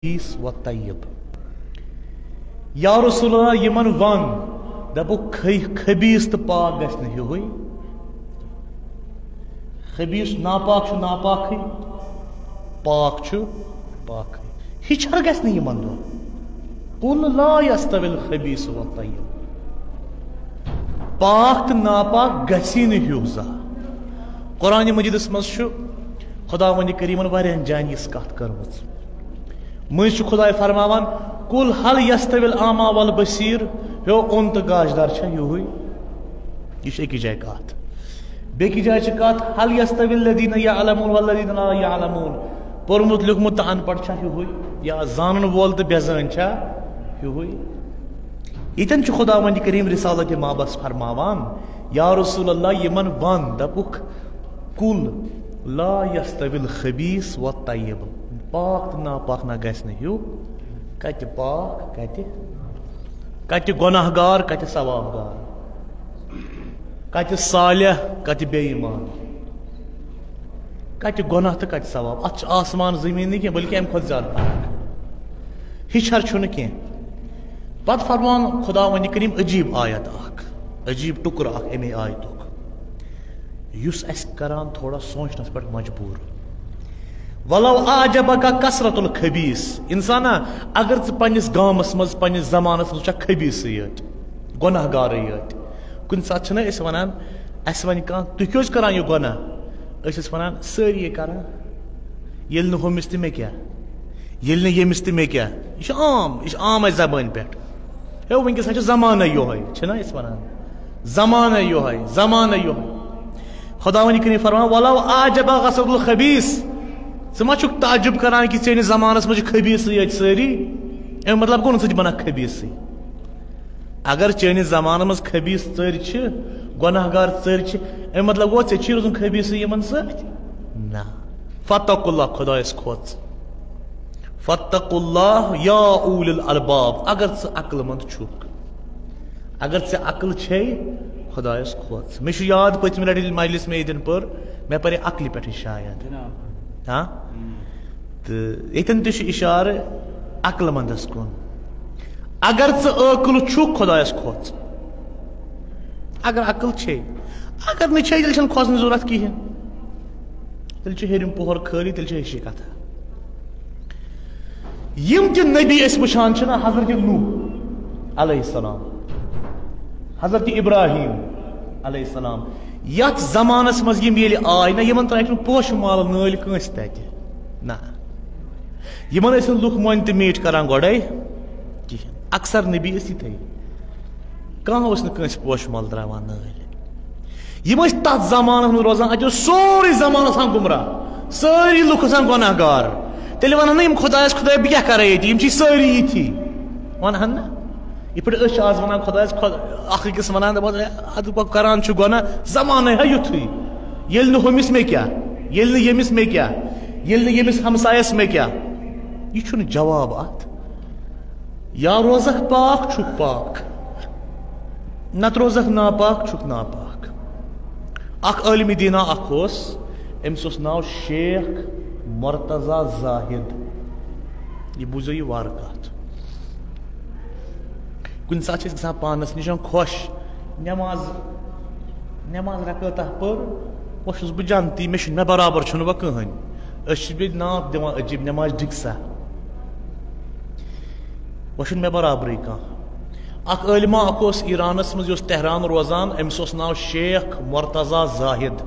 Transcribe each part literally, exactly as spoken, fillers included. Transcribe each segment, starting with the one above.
الخبيث والطيب۔ یا رسول اللہ، یِمن وَن، دَپُکھ، خ-، خبیث تہٕ پاک گژھِ نہٕ ہیُوٕے۔ خبیث، ناپاک چھُ ناپاکٕے، پاک چھُ پاکٕے۔ ہِچھر گژھِ نہٕ یِمن دۄن۔ قل لا يستوي الخبيث والطيب۔ پاک تہٕ ناپاک گژھی نہٕ ہیُو زانٛہہ۔ قرآن مجیدس منٛز چھُ خداوند کریمن واریاہن جاین یِژھ کتھ کٔرمٕژ۔ مٔنٛزۍ چھُ خداے فرماوان، قل هل يستوي الاعمى والبصير، ہیو اوٚن تہٕ گاشدار چھا ہیُوٕے؟ یہِ چھِ أکِس جایہِ کتھ۔ بیٚکِس جایہِ چھِ کتھ، هل يستوي الذين يعلمون والذين لا يعلمون، پوٚرمُت لیوٚکھمُت تہٕ ان پڑھ چھا ہیُوٕے؟ یا زانن وول تہٕ بے زٲنۍ چھا ہیُوٕے؟ ییٚتٮ۪ن چھُ خداوند کریم رسالت مابس فرماوان، یا رسول اللہ، یِمن ون، دپُکھ، قل لا يستوي الخبيث والطيب، پاک تہٕ ناپاک نہ گژھِ نہٕ ہیُو۔ کتہِ پاک، کتہِ، کتہِ گۄناہ گار، کتہِ ثواب گار، کتہِ صالح، کتہِ بے ایمان، کتہِ گۄناہ تہٕ کتہِ ثواب۔ اتھ چھُ آسمان زمین نہٕ کینٛہہ، بلکہِ امہِ کھۄتہٕ زیادٕ فرق۔ ہِچھر چھُنہٕ کینٛہہ۔ پتہٕ فرمان خداوند کریم عجیب آیت اکھ، عجیب ٹُکرٕ اکھ امے آیتُک، یُس اسہِ کران تھوڑا سونچنس پٮ۪ٹھ مجبور۔ ولو اعجبك كثرة الخبيث، انسانا، اگر ژٕ پننِس گامس منٛز، پننِس زمانس منٛز وٕچھکھ خبیثٕے یٲتۍ، گۄناہ گارٕے یٲتۍ، کُنہِ ساتہٕ چھِنہ أسۍ ونان، اسہِ ونہِ کانٛہہ، تُہۍ کیٛازِ کران یہِ گۄناہ؟ أسۍ ٲسۍ ونان، سٲری ہے کران، ییٚلہِ نہٕ ہُمِس تہٕ مےٚ کیٛاہ، ییٚلہِ نہٕ ییٚمِس تہٕ مےٚ کیٛاہ۔ یہِ چھُ عام، یہِ چھُ عام اسہِ زبٲنۍ پٮ۪ٹھ۔ ہے، وٕنکیٚس حظ چھُ زمانَے یِہوٚے، چھِنہ أسۍ وَنان؟ زمانَے یِہوٚے، زمانَے یِہوٚے۔ خداوند کریم فرمان، "ولو اعجبك كثرة الخبيث"۔ ژٕ ما چھُکھ تعجب کران کہِ چٲنِس زمانَس منٛز چھِ خبیٖثٕے یٲتۍ سٲری؟ اَمیُک مطلب گوٚو نہٕ ژٕ چھُکھ بنان خبیٖثٕے۔ اگر چٲنِس زمانَس منٛز خبیٖث ژٔرۍ چھِ، گۄناہ گار ژٔرۍ چھِ، اَمیُک مطلب گوٚو ژےٚ چھُے روزُن خبیٖثٕے یِمَن سۭتۍ؟ نہ۔ فاتقوا الله، خدایَس کھوژ۔ فاتقوا الله يا أولي الألباب، اگر ژٕ عقل مند چھُکھ، اگر ژےٚ عقل چھے، خدایَس کھوژ۔ مےٚ چھُ یاد، پٔتمہِ لٹہِ ییٚلہِ مجلس مےٚ ییٚتٮ۪ن پٔر، مےٚ پرے عقلہِ پٮ۪ٹھٕے شاید۔ جناب۔ ہاں؟ ہم۔ تہٕ ییٚتٮ۪ن تہِ چھُ اِشارٕ عقل مندس کُن۔ اگر ژٕ عٲقل چھُکھ، خدایَس کھوژ۔ اگر عقل چھے، اگر نہٕ چھے، تیٚلہِ چھَنہٕ کھوژنٕچ ضروٗرت کِہیٖنۍ۔ تیٚلہِ چھُ ہیٚرِم پوہر خٲلی، تیٚلہِ چھِ ہِشی کتھا۔ یِم تہِ نبی أسۍ وٕچھان چھِنہ، حضرت نوح علیہ السلام، حضرت ابراہیم علیہ السلام، یتھ زمانس منٛز یِم ییٚلہِ آے نہ، یِمن ترٛایکھ نہٕ پوشہٕ مالہٕ نٲلۍ کٲنٛسہِ تتہِ۔ نہ، یِمن ٲسۍ نہٕ لُکھ مۄنۍ تہِ میٖٹھۍ کران گۄڈے کِہیٖنۍ۔ اکثر نبی ٲسۍ یِتھے، کانٛہہ اوس نہٕ کٲنٛسہِ پوشہٕ مال ترٛاوان نٲلۍ۔ یِم ٲسۍ تَتھ زمانَس منٛز روزان، اَتہِ اوس سورُے زمانہٕ آسان گمراہ، سٲری لُکھ آسان گۄناہ گار۔ تیٚلہِ وَنَن نہٕ یِم خۄدایَس، "خۄدایا، بہٕ کیٛاہ کَرٕ ییٚتہِ؟ یِم چھِ سٲری یِتھی۔" وَنہَن نہ۔ یِتھ پٲٹھۍ أسۍ چھِ آز وَنان، "خۄدایَس، خۄد-، اَکھ أکِس وَنان، دَپان، 'ہے، اَدٕ بہٕ کَران چھُ گۄناہ، زمانَے ہا یُتھُے۔ ییٚلہِ نہٕ ہُمِس مےٚ کیٛاہ، ییٚلہِ نہٕ ییٚمِس مےٚ کیٛاہ، ییٚلہِ نہٕ ییٚمِس ہمسایَس مےٚ کیٛاہ۔'" یہِ چھُنہٕ جواب اَتھ۔ یا روزکھ پاک، چھُکھ پاک، نتہٕ روزکھ ناپاک، چھُکھ ناپاک۔ اکھ عٲلمِ دیٖنا اکھ اوس، أمِس اوس ناو شیخ مرتضی زاہد۔ یہِ بوٗزِو یہِ وارٕ کتھ۔ کُنہِ ساتہٕ چھِ أسۍ گژھان پانس نِش خۄش، نٮ۪ماز، نٮ۪ماز رکٲتہ پٔر، وۄنۍ چھُس بہٕ جنتی، مےٚ چھُنہٕ، مےٚ برابر چھُنہٕ وۄنۍ کٕہٕنۍ۔ أسۍ چھِ بیٚیہِ ناو دِوان عجیٖب، نٮ۪ماز ڈِگسا۔ وۄنۍ چھُنہٕ مےٚ برابرٕے کانٛہہ۔ اکھ عٲلمہ اکھ اوس ایرانس منٛز، یہِ اوس تہران روزان، أمِس اوس ناو شیخ مرتضی زاہد،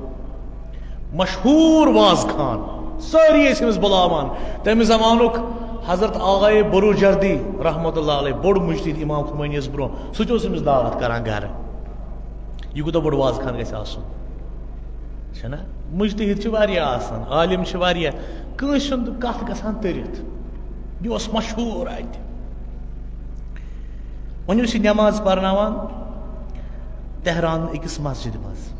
مشہوٗر وازٕ خان، سٲری ٲسۍ أمِس بُلاوان۔ تَمہِ زمانُک حضرت آغائے بروجردی رحمتہ اللہ علیہ، بوٚڑ مجتہد امام خمینی یَس برونٛہہ، سُہ تہِ اوس أمِس دعوت کران گرٕ۔ یہِ کوٗتاہ بوٚڑ وازٕ خان گژھِ آسُن؟ چھَنہ؟ مجتہد چھِ واریاہ آسان، عالم چھِ واریاہ، کٲنٛسہِ چھُنہٕ کَتھ گژھان تٔرِتھ۔ یہِ اوس مشہوٗر اَتہِ۔ وۄنۍ اوس یہِ نٮ۪ماز پَرناوان تہران أکِس مسجدِ منٛز۔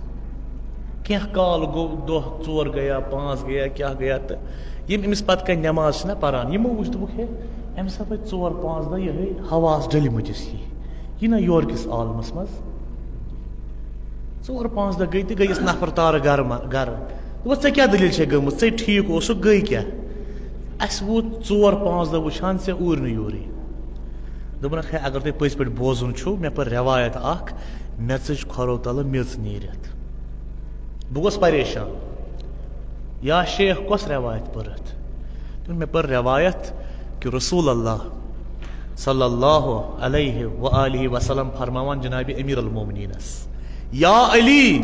کینٛہہ کال گوٚو، دۄہ ژور گٔیا، پانٛژھ گٔیا، کیٛاہ گٔیا، تہٕ یِم أمِس پَتہٕ کَنہِ نٮ۪ماز چھِنہ پَران، یِمو وٕچھ، دوٚپُکھ، "ہے، أمِس ہا پَزِ ژور پانٛژھ دۄہ یِہوٚے حواس ڈٔلۍمٕتِس یی، یہِ نہ یورٕکِس عالمَس منٛز۔" ژور پانٛژھ دۄہ گٔے تہٕ گٔیَس نفر تارٕ گرٕ ما-، گرٕ۔ دوٚپُس، "ژےٚ کیٛاہ دٔلیٖل چھےٚ گٔمٕژ؟ ژےٚ ٹھیٖک اوسُکھ، گٔے کیٛاہ؟" اَسہِ ووت ژور پانٛژھ دۄہ وٕچھان ژےٚ اوٗرۍ نہٕ یورٕے۔ دوٚپُن، ہے، اگر تۄہہِ پٔزۍ پٲٹھۍ بوزُن چھُو، مےٚ پٔر رٮ۪وایت اَکھ، میٚژٕج کھۄرو تَلہٕ میٚژ نیٖرِتھ۔ بہٕ گوس پریشان، یا شیخ، کۄس رٮ۪وایت پٔرٕتھ؟ دوٚپُن، مےٚ پٔر رٮ۪وایت کہِ رسول اللہ صلی اللہ علیہ و آلہ وسلم فرماوان جناب امیر المومنینس، یا علی،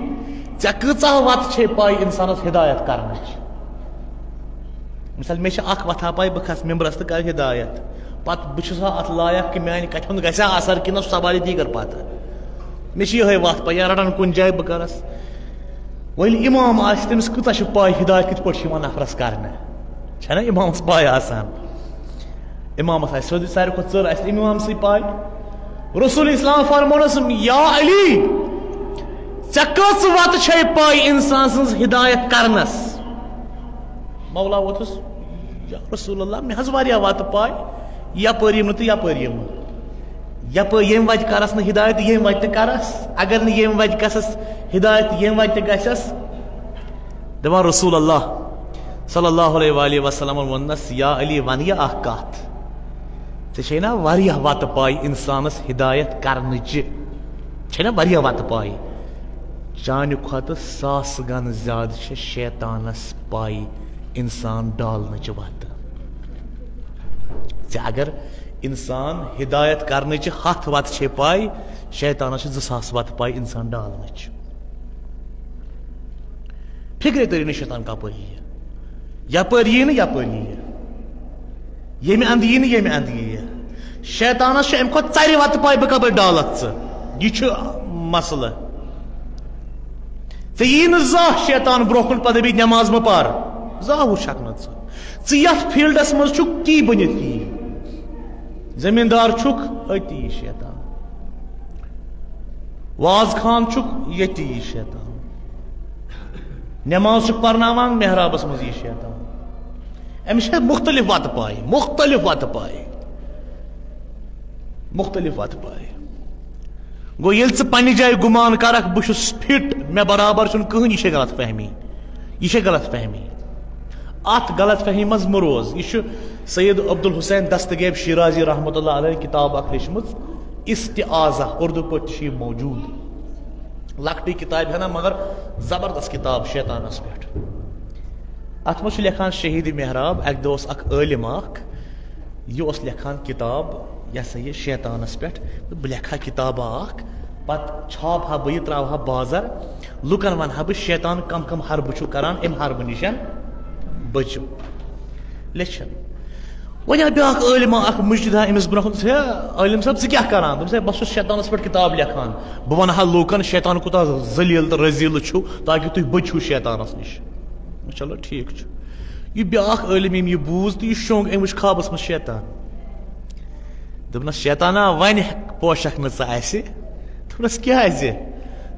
ژےٚ کۭژاہ وتہٕ چھے پاے انسانس ہدایت کرنٕچ؟ مثال، مےٚ چھِ اکھ وتھا پاے، بہٕ کھسہٕ ممبرس تہٕ کرٕ ہدایت، پتہٕ بہٕ چھُسا اتھ لایق کہِ میانہِ کتھِ ہُنٛد گژھِ ہا اثر کِنہٕ سُہ سنبھالہِ دیٖگر پتہٕ؟ مےٚ چھِ یِہے وتھ پاے، یا رٹن کُنہِ جایہِ بہٕ کرس۔ وۄنۍ ییٚلہِ امام آسہِ، تٔمِس کۭژاہ چھِ پاے ہدایت کِتھ پٲٹھۍ چھِ یِوان نفرس کرنہٕ؟ چھےٚ نہ امامس پاے آسان؟ امامس آسہِ سیوٚدُے ساروی کھۄتہٕ ژٔر، آسہِ امامسٕے پاے۔ رسول اسلام فرمونس، یا علی، ژےٚ کٔژ وتہٕ چھے پاے انسان سٕنٛز ہدایت کرنس؟ مولا ووتھُس، یا رسول اللہ، مےٚ حظ واریاہ وتہٕ پاے، یپٲرۍ یِم نہٕ تہٕ یپٲرۍ یِم۔ یپٲرۍ ییٚمہِ وتہِ کرس نہٕ ہدایت، ییٚمہِ وتہِ تہِ کرس، اگر نہٕ ییٚمہِ وتہِ گژھس ہدایت، ییٚمہِ وتہِ تہِ گژھس۔ دپان رسول اللہ صلی اللہ علیہ وآلہ وسلمن ووٚننس، یا علی، ون یہِ اکھ کتھ، ژےٚ چھے نا واریاہ وتہٕ پاے انسانس ہدایت کرنٕچہِ؟ چھے نا واریاہ وتہٕ پاے؟ چانہِ کھۄتہٕ ساس گن زیادٕ چھِ شیطانس پاے انسان ڈالنٕچہِ وتہٕ۔ ژےٚ اگر انسان ہدایت کرنٕچہِ ہتھ وتہٕ چھے پاے، شیطانس چھِ زٕ ساس وتہٕ پاے انسان ڈالنٕچ۔ فکرے تٔرِو نہٕ شیطان کپٲرۍ یِیہِ، یپٲرۍ یِیہِ نہٕ یپٲرۍ یِیہِ، ییٚمہِ اندٕ یِیہِ نہٕ ییٚمہِ اندٕ یِیہِ۔ شیطانس چھِ امہِ کھۄتہٕ ژرِ وتہٕ پاے بہٕ کپٲرۍ ڈالکھ ژٕ۔ یہِ چھُ مسلہٕ۔ ژےٚ یی نہٕ زانٛہہ شیطان برونٛہہ کُن پتہٕ دپی نماز مہ پر، زانٛہہ وٕچھکھ نہٕ ژٕ۔ ژٕ یتھ فیلڈس منٛز چھُکھ تی بٔنِتھ یی، زمیٖندار چھُکھ، أتی یی شیطان۔ واز خان چھُکھ، ییٚتی یی شیطان۔ نماز چھُکھ پرناوان، محرابس منٛز یی شیطان۔ أمِس چھِ مُختٔلِف وَتہٕ پاے، مُختٔلِف وَتہٕ پاے، مُختٔلِف وَتہٕ پاے۔ گوٚو، ییٚلہِ ژٕ پننہِ جایہِ گُمان کرکھ، بہٕ چھُس فٹ، مےٚ برابر چھُنہٕ کٕہٕنۍ، یہِ چھےٚ غلط فہمی، یہِ چھےٚ غلط فہمی۔ اتھ غلط فہمی منٛز مہٕ روز۔ یہِ چھُ سید عبدالحسین دستگیب شیرازی رحمۃ اللہ علیہ کتاب اکھ لیچھمٕژ، استعاذہ، اردو پٲٹھۍ تہِ چھِ یہِ موجود۔ لۄکٹٕے کتابہِ ہنا، مگر زبردست کتاب شیطانس پٮ۪ٹھ۔ اتھ منٛز چھُ لیکھان شہید محراب، اکہِ دۄہ اوس اکھ عٲلم اکھ، یہِ اوس لیکھان کتاب، یہِ ہسا یہِ شیطانس پٮ۪ٹھ، تہٕ بہٕ لیکھٕ ہا کتابہ اکھ، پتہٕ چھاپہٕ ہا بہٕ یہِ، تراوٕ ہا بازر، لُکن ونہٕ ہا بہٕ شیطان کم کم حربہٕ چھُ کران، امہِ حربہٕ نِش بٔچِو۔ لیچھِن۔ وۄنۍ آو بیٛاکھ عٲلِما اکھ مُجتہدا أمِس برونٛہہ کُن، دوٚپُس، "ہے عٲلِم صٲب، ژٕ کیٛاہ کران؟" دوٚپُس، "ہے، بہٕ چھُس شیطانس پٮ۪ٹھ کِتاب لیکھان، بہٕ ونہٕ ہا لوٗکن شیطان کوٗتاہ ذلیل تہٕ رذیل چھُ، تاکہِ تُہۍ بٔچِو شیطانس نِش۔" چلو، ٹھیٖک چھُ۔ یہِ بیٛاکھ عٲلِم، ییٚمۍ یہِ بوٗز تہٕ یہِ شوٚنٛگ، أمۍ وٕچھ خوابس منٛز شیطان۔ دوٚپنس، "شیطانا، وۄنۍ پوشکھ نہٕ ژٕ اسہِ؟" دوٚپنس، "کیٛازِ؟"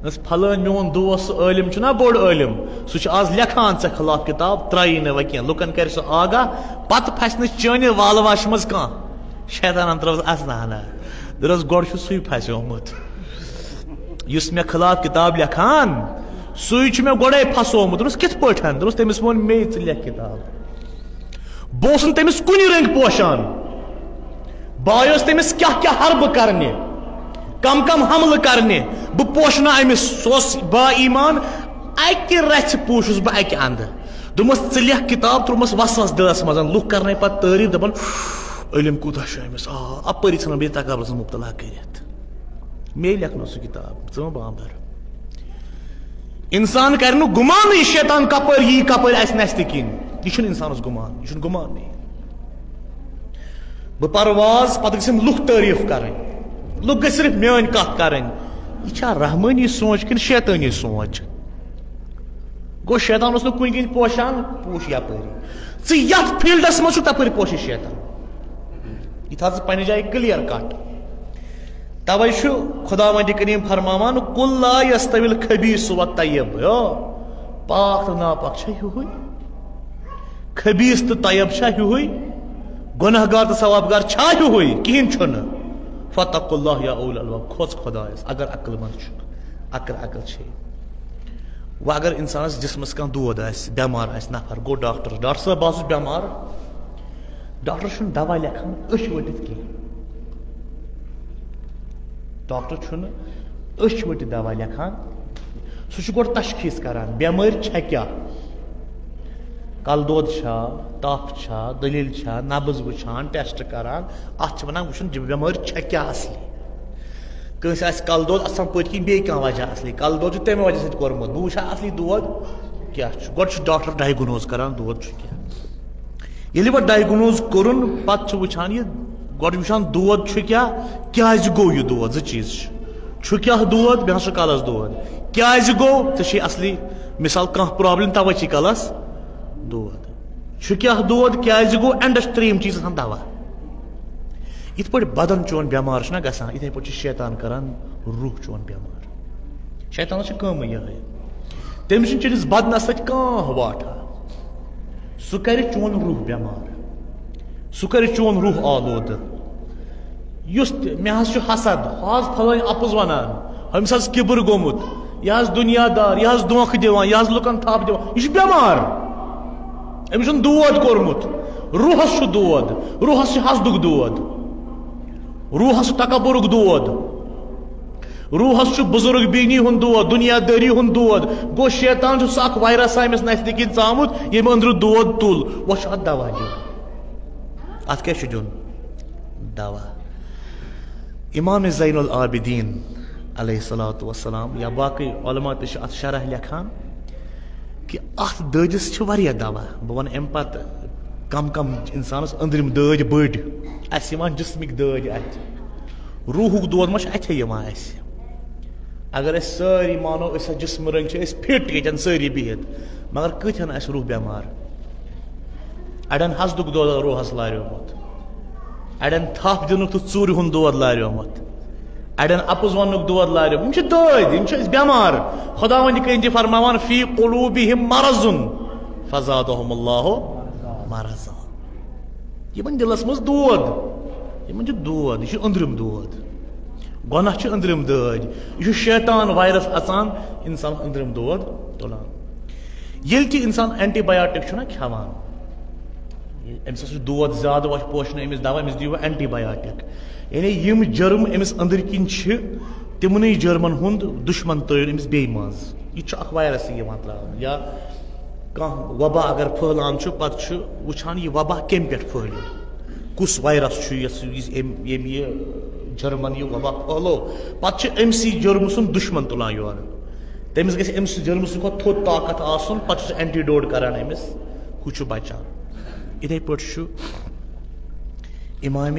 دوٚپنس، "پھلٲنۍ میون دوس، سُہ عٲلِم چھُنا، بوٚڑ عٲلِم، سُہ چھُ آز لیکھان ژےٚ خلاف کِتاب، ترٛایی نہٕ وۄنۍ کینٛہہ، لُکن کرِ سُہ آگاہ، پتہٕ پھسہِ نہٕ چٲنہِ والواش منٛز کانٛہہ۔" شیطانن ترٲوٕس اسنہٕ ہنا۔ دوٚپنس، "گۄڈٕ چھُ سُے پھسیومُت، یُس مےٚ خلاف کِتاب لیکھان، سُے چھُ مےٚ گۄڈے پھسومُت۔" دوٚپنس، "کِتھ پٲٹھۍ؟" دوٚپنس، "تٔمِس ووٚن مے، ژٕ لیکھ کِتاب۔" بہٕ اوسُس نہٕ تٔمِس کُنہِ رٔنٛگۍ پوشان۔ بہٕ آیوس تٔمِس کیٛاہ کیٛاہ حربہٕ کرنہِ، کم کم حملہٕ کرنہِ۔ بہٕ پوشنہٕ أمِس۔ سُہ اوس با ایمان۔ اَکہِ رژھِ پوشُس بہٕ اَکہِ اندٕ۔ دوٚپمَس، "ژٕ لیکھ کِتاب"، ترٛوومَس وسوس دِلس منٛز۔ لُکھ کرنَے پتہٕ تعریٖف، دَپان، "علم کوٗتاہ چھُ أمِس، آ، اَپٲری ژھٕنان بیٚیہِ تکبرس منٛز مُبتلا کٔرِتھ۔" مے لیکھنٲو سُہ کِتاب، ژٕ مہٕ بامبر۔ انسان کرِ نہٕ گُمانٕے، شیطان کپٲرۍ یی، کپٲرۍ آسہِ نستہِ کِنۍ۔ یہِ چھُنہٕ انسانس گُمان، یہِ چھُنہٕ گُمانٕے۔ بہٕ پرٕ واز، پتہٕ گژھن لُکھ تعریٖف کرٕنۍ، لُکھ گژھِ صرف میٲنۍ کتھ کرٕنۍ۔ یہِ چھا رحمٲنی سونچ کِنہٕ شیطٲنی سونچ؟ گوٚو، شیطان اوس نہٕ کُنہِ کِنۍ پوشان، پوش یپٲری۔ ژٕ یتھ فیلڈس منٛز چھُکھ، تپٲرۍ پوشہِ شیطان۔ یہِ تھاو ژٕ پننہِ جایہِ clear cut۔ توے چھُ خداوند کریم فرماوان، "قل لا یستوی الخبیث والطیب"۔ ہو، پاک تہٕ ناپاک چھا ہیُوٕے؟ خبیث تہٕ طیب چھا ہیُوٕے؟ گناہگار تہٕ ثوابگار چھا ہیُوٕے؟ کِہیٖنۍ چھُنہٕ۔ فاتقوا اللہ یا اولی الالباب، کھوژ خدایس، اگر عقل مند چھُکھ، اگر عقل چھے۔ وۄنۍ اگر انسانس جسمس کانٛہہ دود آسہِ، بٮ۪مار آسہِ نفر، گوٚو ڈاکٹرس، "ڈاکٹر صٲب، بہٕ حظ چھُس بٮ۪مار۔" ڈاکٹر چھُنہٕ دوا لیکھان أچھ ؤٹِتھ کینٛہہ۔ ڈاکٹر چھُنہٕ أچھ ؤٹِتھ دوا لیکھان۔ سُہ چھُ گۄڈٕ تشخیٖص کران، بٮ۪مٲرۍ چھےٚ کیٛاہ؟ کلہٕ دود چھا، تپھ چھا، دٔلیٖل چھا، نبض وٕچھان، ٹیسٹ کران، اتھ چھِ ونان وٕچھُن، یہِ بٮ۪مٲرۍ چھےٚ کیٛاہ اصلی۔ کٲنٛسہِ آسہِ کلہٕ دود، اَتھ چھُ آسان پٔتۍ کِنۍ بیٚیہِ کانٛہہ وجہ اصلی۔ کلہٕ دود چھُ تَمہِ وجہ سۭتۍ کوٚرمُت۔ بہٕ وٕچھٕ ہا اصلی دود کیٛاہ چھُ۔ گۄڈٕ چھُ ڈاکٹر ڈایگنوز کران دود چھُ کیٛاہ۔ ییٚلہِ وۄنۍ ڈایگنوز کوٚرُن، پتہٕ چھُ وٕچھان یہِ، گۄڈٕ چھُ وٕچھان دود چھُ کیٛاہ، کیٛازِ گوٚو یہِ دود، زٕ چیٖز چھِ۔ چھُ کیٛاہ دود، بیٚیہِ ہسا چھُ کلس دود۔ کیٛازِ گوٚو؟ ژےٚ چھے اصلی مثال کانٛہہ پرابلم، توے چھِ کلس دود۔ چھُ کیٛاہ دود، کیٛازِ گوٚو، اینڈس چھِ ترٛیٚیِم چیٖز آسان دوا۔ یِتھ پٲٹھۍ بدن چون بٮ۪مار چھُنہ گژھان، یِتھے پٲٹھۍ چھُ شیطان کران روح چون بٮ۪مار۔ شیطانس چھِ کٲمٕے یِہے۔ تٔمِس چھُنہٕ چٲنِس بدنس سۭتۍ کانٛہہ واٹھا۔ سُہ کرِ چون روح بٮ۪مار، سُہ کرِ چون روح آلودٕ۔ یُس تہِ، مےٚ حظ چھُ حسد، حظ پھلٲنۍ اپُز ونان، أمِس حظ کِبر گوٚمُت، یہِ حظ دُنیا دار، یہِ حظ دھوکہٕ دِوان، یہِ حظ لُکن تھپھ دِوان، یہِ چھُ بٮ۪مار۔ أمِس چھُنہٕ دود کوٚرمُت۔ روحس چھُ دود، روحس چھُ حسدُک دود، روحس چھُ تکبرُک دود، روحس چھُ بزرگ بینی ہُنٛد دود، دُنیا دٲری ہُنٛد دود۔ گوٚو، شیطان چھُ سُہ اکھ وایرس أمِس نَسہِ کِنۍ ژامُت، ییٚمہِ أنٛدرٕ دود تُل۔ وۄنۍ چھُ اتھ دوا دیُن۔ اتھ کیٛاہ چھُ دیُن؟ دوا۔ امام زین العابدین علیہ الصلوۃ والسلام یا باقٕے علماء تہِ چھِ اتھ شرح لیکھان کہِ اتھ دٲدِس چھِ واریاہ دوا۔ بہٕ ونہٕ امہِ پتہٕ کم کم انسانس أنٛدرِم دٲدۍ بٔڑۍ۔ اسہِ یِوان جسمٕکۍ دٲدۍ اتھِ، روحُک دود ما چھُ اتھے یِوان اسہِ؟ اگر أسۍ سٲری مانو، أسۍ ہا جسمہٕ رٔنٛگۍ چھِ أسۍ فِٹ ییٚتٮ۪ن سٲری بِہِتھ، مگر کۭتہن آسہِ روح بٮ۪مار؟ اڑٮ۪ن حسدُک دود روحس لاریومُت، اڑٮ۪ن تھپھ دِنُک تہٕ ژوٗرِ ہُنٛد دود لاریومُت، اڑٮ۪ن اپُز وننُک دود لاریومُت۔ یِم چھِ دٲدۍ، یِم چھِ أسۍ بٮ۪مار۔ خداوندِ کٔرِنۍ تہِ فرماوان، فی قلوبہم مرض فزادہم اللہ مرضا۔ یِمن دِلس منٛز دود، یِمن چھُ دود، یہِ چھُ أنٛدرِم دود۔ گۄناہ چھُ أنٛدرِم دٲدۍ، یہِ چھُ شیطان وایرس اژان، انسان أنٛدرِم دود تُلان۔ ییٚلہِ تہِ انسان اینٹی بایوٹک چھُنہ کھٮ۪وان، أمِس ہسا چھُ دود زیادٕ، وۄنۍ پوشہِ نہٕ أمِس دوا، أمِس دِیِو اینٹی بایوٹک۔ یعنی یِم جرم أمِس أنٛدرۍ کِنۍ چھِ، تِمنٕے جرمن ہُنٛد دُشمن ترٲیِن أمِس بیٚیہِ منٛز۔ یہِ چھُ اکھ وایرسٕے یِوان ترٛاونہٕ۔ یا کانٛہہ وبا اگر پھٔہلان چھُ، پتہٕ چھُ وٕچھان یہِ وبا کَمہِ پٮ۪ٹھ پھٔہلیو، کُس وایرس چھُ یۄس، یُس أمۍ، ییٚمۍ یہِ جرمن یہِ وبا پھٔہلو، پتہٕ چھُ أمۍ سٕے جرمہٕ سُنٛد دُشمن تُلان یورٕ۔ تٔمِس گژھِ أمۍ سٕنٛدِ جرمہٕ سٕنٛدِ کھۄتہٕ تھوٚد طاقت آسُن، پتہٕ چھُ سُہ اینٹی ڈوڈ کران أمِس، ہُہ چھُ بچان۔ یِتھے پٲٹھۍ چھُ امام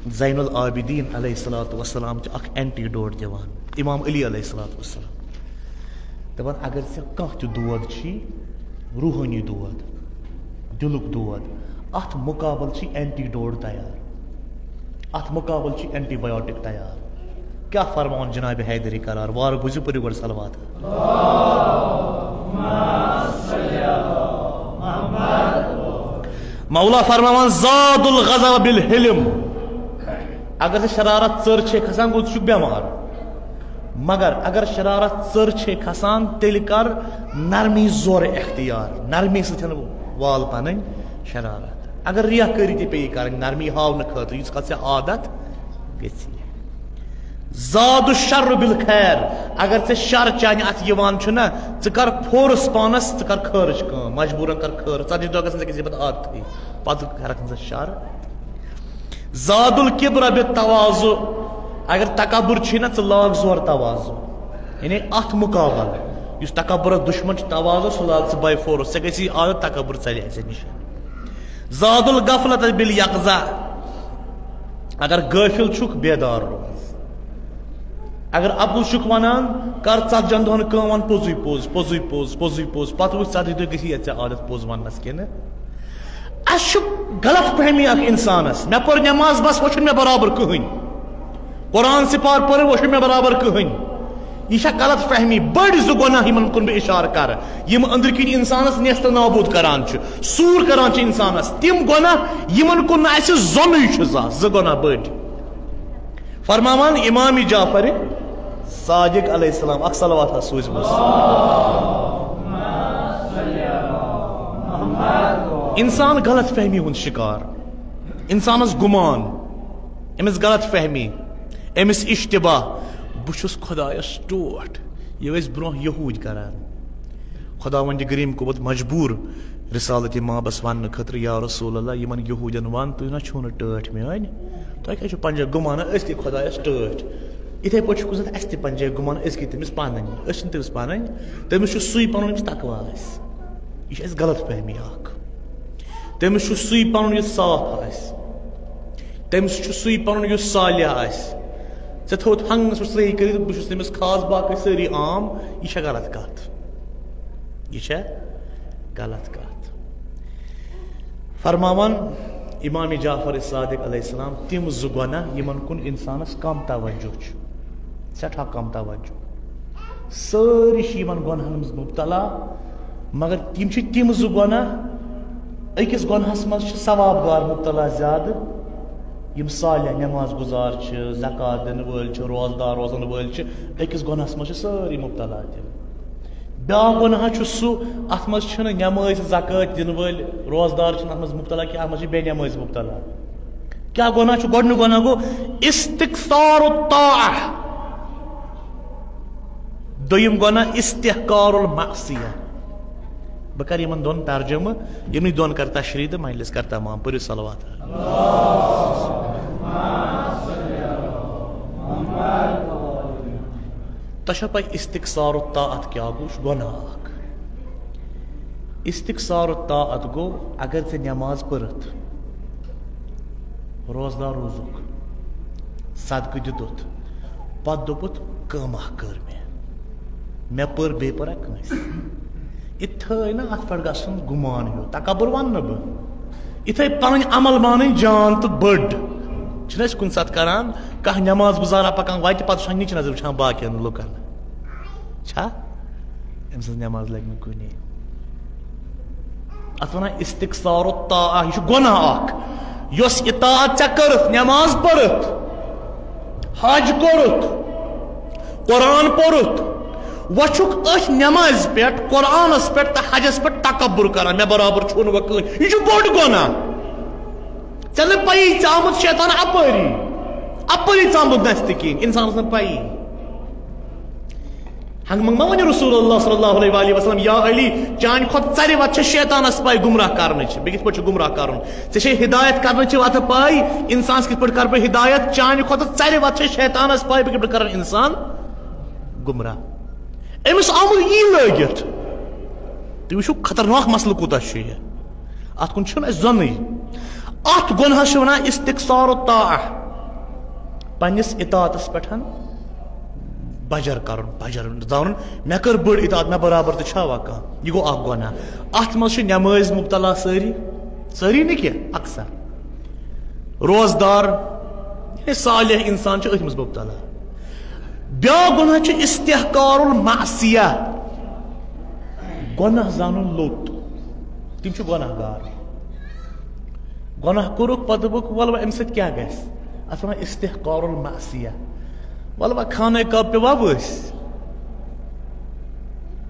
زین العابدین علیہ الصلوۃ والسلام تہِ اکھ اینٹی ڈوڈ دِوان، امام علی علیہ الصلوۃ والسلام۔ دپان، اگر ژےٚ کانٛہہ تہِ دود چھی، روحٲنی دود، دِلُک دود، اتھ مُقابل چھی اینٹی ڈوڈ تیار، اتھ مُقابل چھی اینٹی بایوٹک تیار۔ کیٛاہ فرماوان جناب حیدری قرار؟ وارٕ بوٗزِو، پٔرِو گۄڈٕ صلوات۔ مولا فرماوان، زاد الغضب بالحلم۔ اگر ژےٚ شرارت ژٔر چھے کھسان، گوٚو ژٕ چھُکھ بٮ۪مار۔ مگر اگر شرارت ژٔر چھے کھسان، تیٚلہِ کر نرمی زورٕ اختیار، نرمی سۭتۍ وال پنٕنۍ شرارت۔ اگر ریاکٲری تہِ پیٚیہِ کرٕنۍ، نرمی ہاونہٕ خٲطرٕ، یُس کتھ ژےٚ عادت گژھی۔ زاد الشر بالخیر، اگر ژےٚ شر چانہِ اتھِ یِوان چھُنہ، ژٕ کر فورس پانس، ژٕ کر خٲرٕچ کٲم، مجبوٗرن کر خٲر، ژتجی دۄہ گژھن ژےٚ گژھِ پتہٕ عادتھٕے، پتہٕ کرکھ نہٕ ژٕ شر۔ زاد الکبر بالتواضع، اگر تکبر چھُے نہ، ژٕ لاگ زور تواضع، یعنی اتھ مقابل یُس تکبرس دشمن چھُ تواضع، سُہ لاگ ژٕ باے فورس، ژےٚ گژھی عادت تکبر ژلہِ ژےٚ نِش۔ زاد الغفلت بالیقظہ، اگر غٲفل چھُکھ، بیدار روز۔ اگر اپُز چھُکھ ونان، کر ژتجن دۄہن کٲم، ون پوٚزُے پوٚز، پوٚزُے پوٚز، پوٚزُے پوٚز، پتہٕ وٕچھ ژتجی دۄہہِ گژھی ژےٚ عادت پوٚز وننس کِنہٕ۔ اسہِ چھُ غلط فہمی اکھ انسانس، مےٚ پٔر نماز، بس وۄنۍ چھُنہٕ مےٚ برابر کٕہٕنۍ۔ قرآن سپار پٔر، وۄنۍ چھُنہٕ مےٚ برابر کٕہٕنۍ۔ یہِ چھےٚ غلط فہمی۔ بٔڑۍ زٕ گۄناہ، یِمن کُن بہٕ اشارٕ کرٕ، یِم أنٛدرۍ کِنۍ انسانس نیست نابود کران چھِ، سوٗر کران چھِ انسانس، تِم گۄناہ، یِمن کُن نہٕ اسہِ زۄنٕے چھُ زانٛہہ۔ زٕ گۄناہ بٔڑۍ۔ فرماوان امام جعفر صادق علیہ السلام، اکھ صلوات حظ سوٗزِو۔ انسان غلط فہمی ہُنٛد شکار۔ انسانس گمان، أمِس غلط فہمی، أمِس اشتباہ، بہٕ چھُس خۄدایس ٹوٹھ۔ یہِ ٲسۍ برونٛہہ یہوٗدۍ کران۔ خۄداوندِ گریٖم گوٚمُت مجبوٗر رسالت مابس وننہٕ خٲطرٕ، یا رسول اللہ، یِمن یہوٗدٮ۪ن ون، تُہۍ نہ چھِو نہٕ ٹٲٹھۍ میٲنۍ، تۄہہِ کیٛاہ چھُو پننہِ گمانہ؟ أسۍ تہِ خۄدایس ٹٲٹھۍ۔ یِتھے پٲٹھۍ چھُ کُنہِ ساتہٕ اَسہِ تہِ پننہِ جایہِ گُمان، أسۍ گٔے تٔمِس پنٕنۍ، أسۍ چھِنہٕ تٔمِس پنٕنۍ، تٔمِس چھُ سُے پنُن یُس تقوا آسہِ۔ یہِ چھِ اَسہِ غلط فہمی اکھ۔ تٔمِس چھُ سُے پنُن یُس صاف آسہِ، تٔمِس چھُ سُے پنُن یُس صالح آسہِ۔ ژےٚ تھوٚوُتھ ہنگس پٮ۪ٹھ صحیح کٔرِتھ، بہٕ چھُس تٔمِس خاص، باقٕے سٲری عام۔ یہِ چھےٚ غلط کتھ، یہِ چھےٚ غلط کتھ۔ فرماوان امام جعفر صادق علیہ السلام، تِم زٕ گۄناہ یِمن کُن انسانس کم توجہ چھُ، سٮ۪ٹھاہ کم توجہ۔ سٲری چھِ یِمن گۄناہن منٛز مبتلا، مگر تِم چھِ تِم زٕ گۄناہ، أکِس گۄناہس منٛز چھِ ثواب گار مبتلا زیادٕ، یِم صالح نماز گزار چھِ، زکوٰۃ دِنہٕ وٲلۍ چھِ، روزدار روزن وٲلۍ چھِ، أکِس گۄناہس منٛز چھِ سٲری مبتلا تِم۔ بیٛاکھ گۄناہ چھُ سُہ، اتھ منٛز چھِنہٕ نمٲز زکوٰۃ دِنہٕ وٲلۍ روزدار چھِنہٕ اتھ منٛز مبتلا کینٛہہ، اتھ منٛز چھِ بے نمٲز مبتلا۔ کیٛاہ گۄناہ چھُ؟ گۄڈٕنیُک گۄناہ گوٚو استکثار الطاعہ۔ دوٚیِم گۄناہ استحقار المعصیہ۔ بہٕ کرٕ یِمن دۄن ترجمہٕ، یِمنٕے دۄن کر تشریح تہٕ مجلس کر تمام۔ پٔرِو صلوات۔ تۄہہِ چھا پَے استکثار الطاعت کیٛاہ گوٚو؟ یہِ چھُ گۄناہ اکھ۔ استکثار الطاعت گوٚو، اگر ژےٚ نماز پٔرٕتھ، روزدار روٗزُکھ، صدقہٕ دیُتُتھ، پتہٕ دوٚپُتھ، کٲمہ کٔر مےٚ، مےٚ پٔر، بیٚیہِ پٔرا کٲنٛسہِ؟ یہِ تھٲے نہ اتھ پٮ۪ٹھ گژھُن گُمان ہیوٗ، تکبر ونہٕ نہٕ بہٕ۔ یِتھے پنٕنۍ عمل مانٕنۍ جان تہٕ بٔڑ۔ چھِنہٕ أسۍ کُنہِ ساتہٕ کران، کانٛہہ نماز گُزارا پکان وتہِ، پتہٕ وٕچھان نِچہِ نظرِ وٕچھان باقین لُکن۔ چھا؟ أمۍ سٕنٛز نماز لگہِ نہٕ کُنے۔ اتھ ونان استکثار الطاعہ، یہِ چھُ گۄناہ اکھ۔ یۄس اطاعت ژےٚ کٔرٕتھ، نماز پٔرٕتھ، حج کوٚرُتھ، قرآن پوٚرُتھ، وۄنۍ چھُکھ أتھۍ نمازِ پٮ۪ٹھ، قرآنس پٮ۪ٹھ تہٕ حجس پٮ۪ٹھ تکبر کران، مےٚ برابر چھُنہٕ وۄنۍ کٕہٕنۍ۔ یہِ چھُ بوٚڑ گۄناہ۔ ژےٚ نہٕ پَیی، ژےٚ آمُت شیطان اَپٲری، اَپٲری ژامُت نَستہِ کِنۍ، اِنسانَس نہٕ پَیی۔ ہنٛگہٕ منٛگہٕ ما وَنہِ رسول اللہ صلی اللہ علیہ وآلہ وسلم، یا علی، چانہِ کھۄتہٕ ژَرِ وَتھ چھےٚ شیطانَس پَے گمراہ کرنٕچ، بہٕ کِتھ پٲٹھۍ چھُ گمراہ کرُن؟ ژےٚ چھے ہدایت کرنٕچ وَتھ پَے، اِنسانَس کِتھ پٲٹھۍ کَرٕ بہٕ ہدایت؟ چانہِ کھۄتہٕ ژَرِ وَتھ چھےٚ شیطانَس پَے، بہٕ کِتھ پٲٹھۍ کَرَن اِنسان گمراہ؟ أمِس آمُت یی لٲگِتھ۔ تُہۍ وٕچھِو خطرناک مسلہٕ کوٗتاہ چھُ یہِ۔ اَتھ کُن چھُنہٕ اَسہِ زونُے۔ اَتھ گۄنہَس چھِ وَنان استکثار الطاعہ۔ پنٛنِس اطاعتَس پٮ۪ٹھ بجر کَرُن، بجر زانُن، مےٚ کٔر بٔڑ اطاعت، مےٚ برابر تہِ چھا وۄنۍ کانٛہہ؟ یہِ گوٚو اَکھ گۄناہ۔ اَتھ منٛز چھِ نٮ۪مٲزۍ مُبتلا سٲری، سٲری نہٕ کینٛہہ، اکثر۔ روزدار، یعنی صالح اِنسان چھُ أتھۍ منٛز مُبتلا۔ بیٛاکھ گۄناہ چھُ استحقار المعصیہ، گۄناہ زانُن لوٚت۔ تِم چھِ گۄناہ گار۔ گۄناہ کوٚرُکھ، پتہٕ دوٚپُکھ، "وَلہٕ وۄنۍ اَمہِ سۭتۍ کیٛاہ گژھِ؟" اَتھ وَنان استحقار المعصیہ۔ وَلہٕ وۄنۍ خانہ کعبہ پیٚوٕ أسۍ۔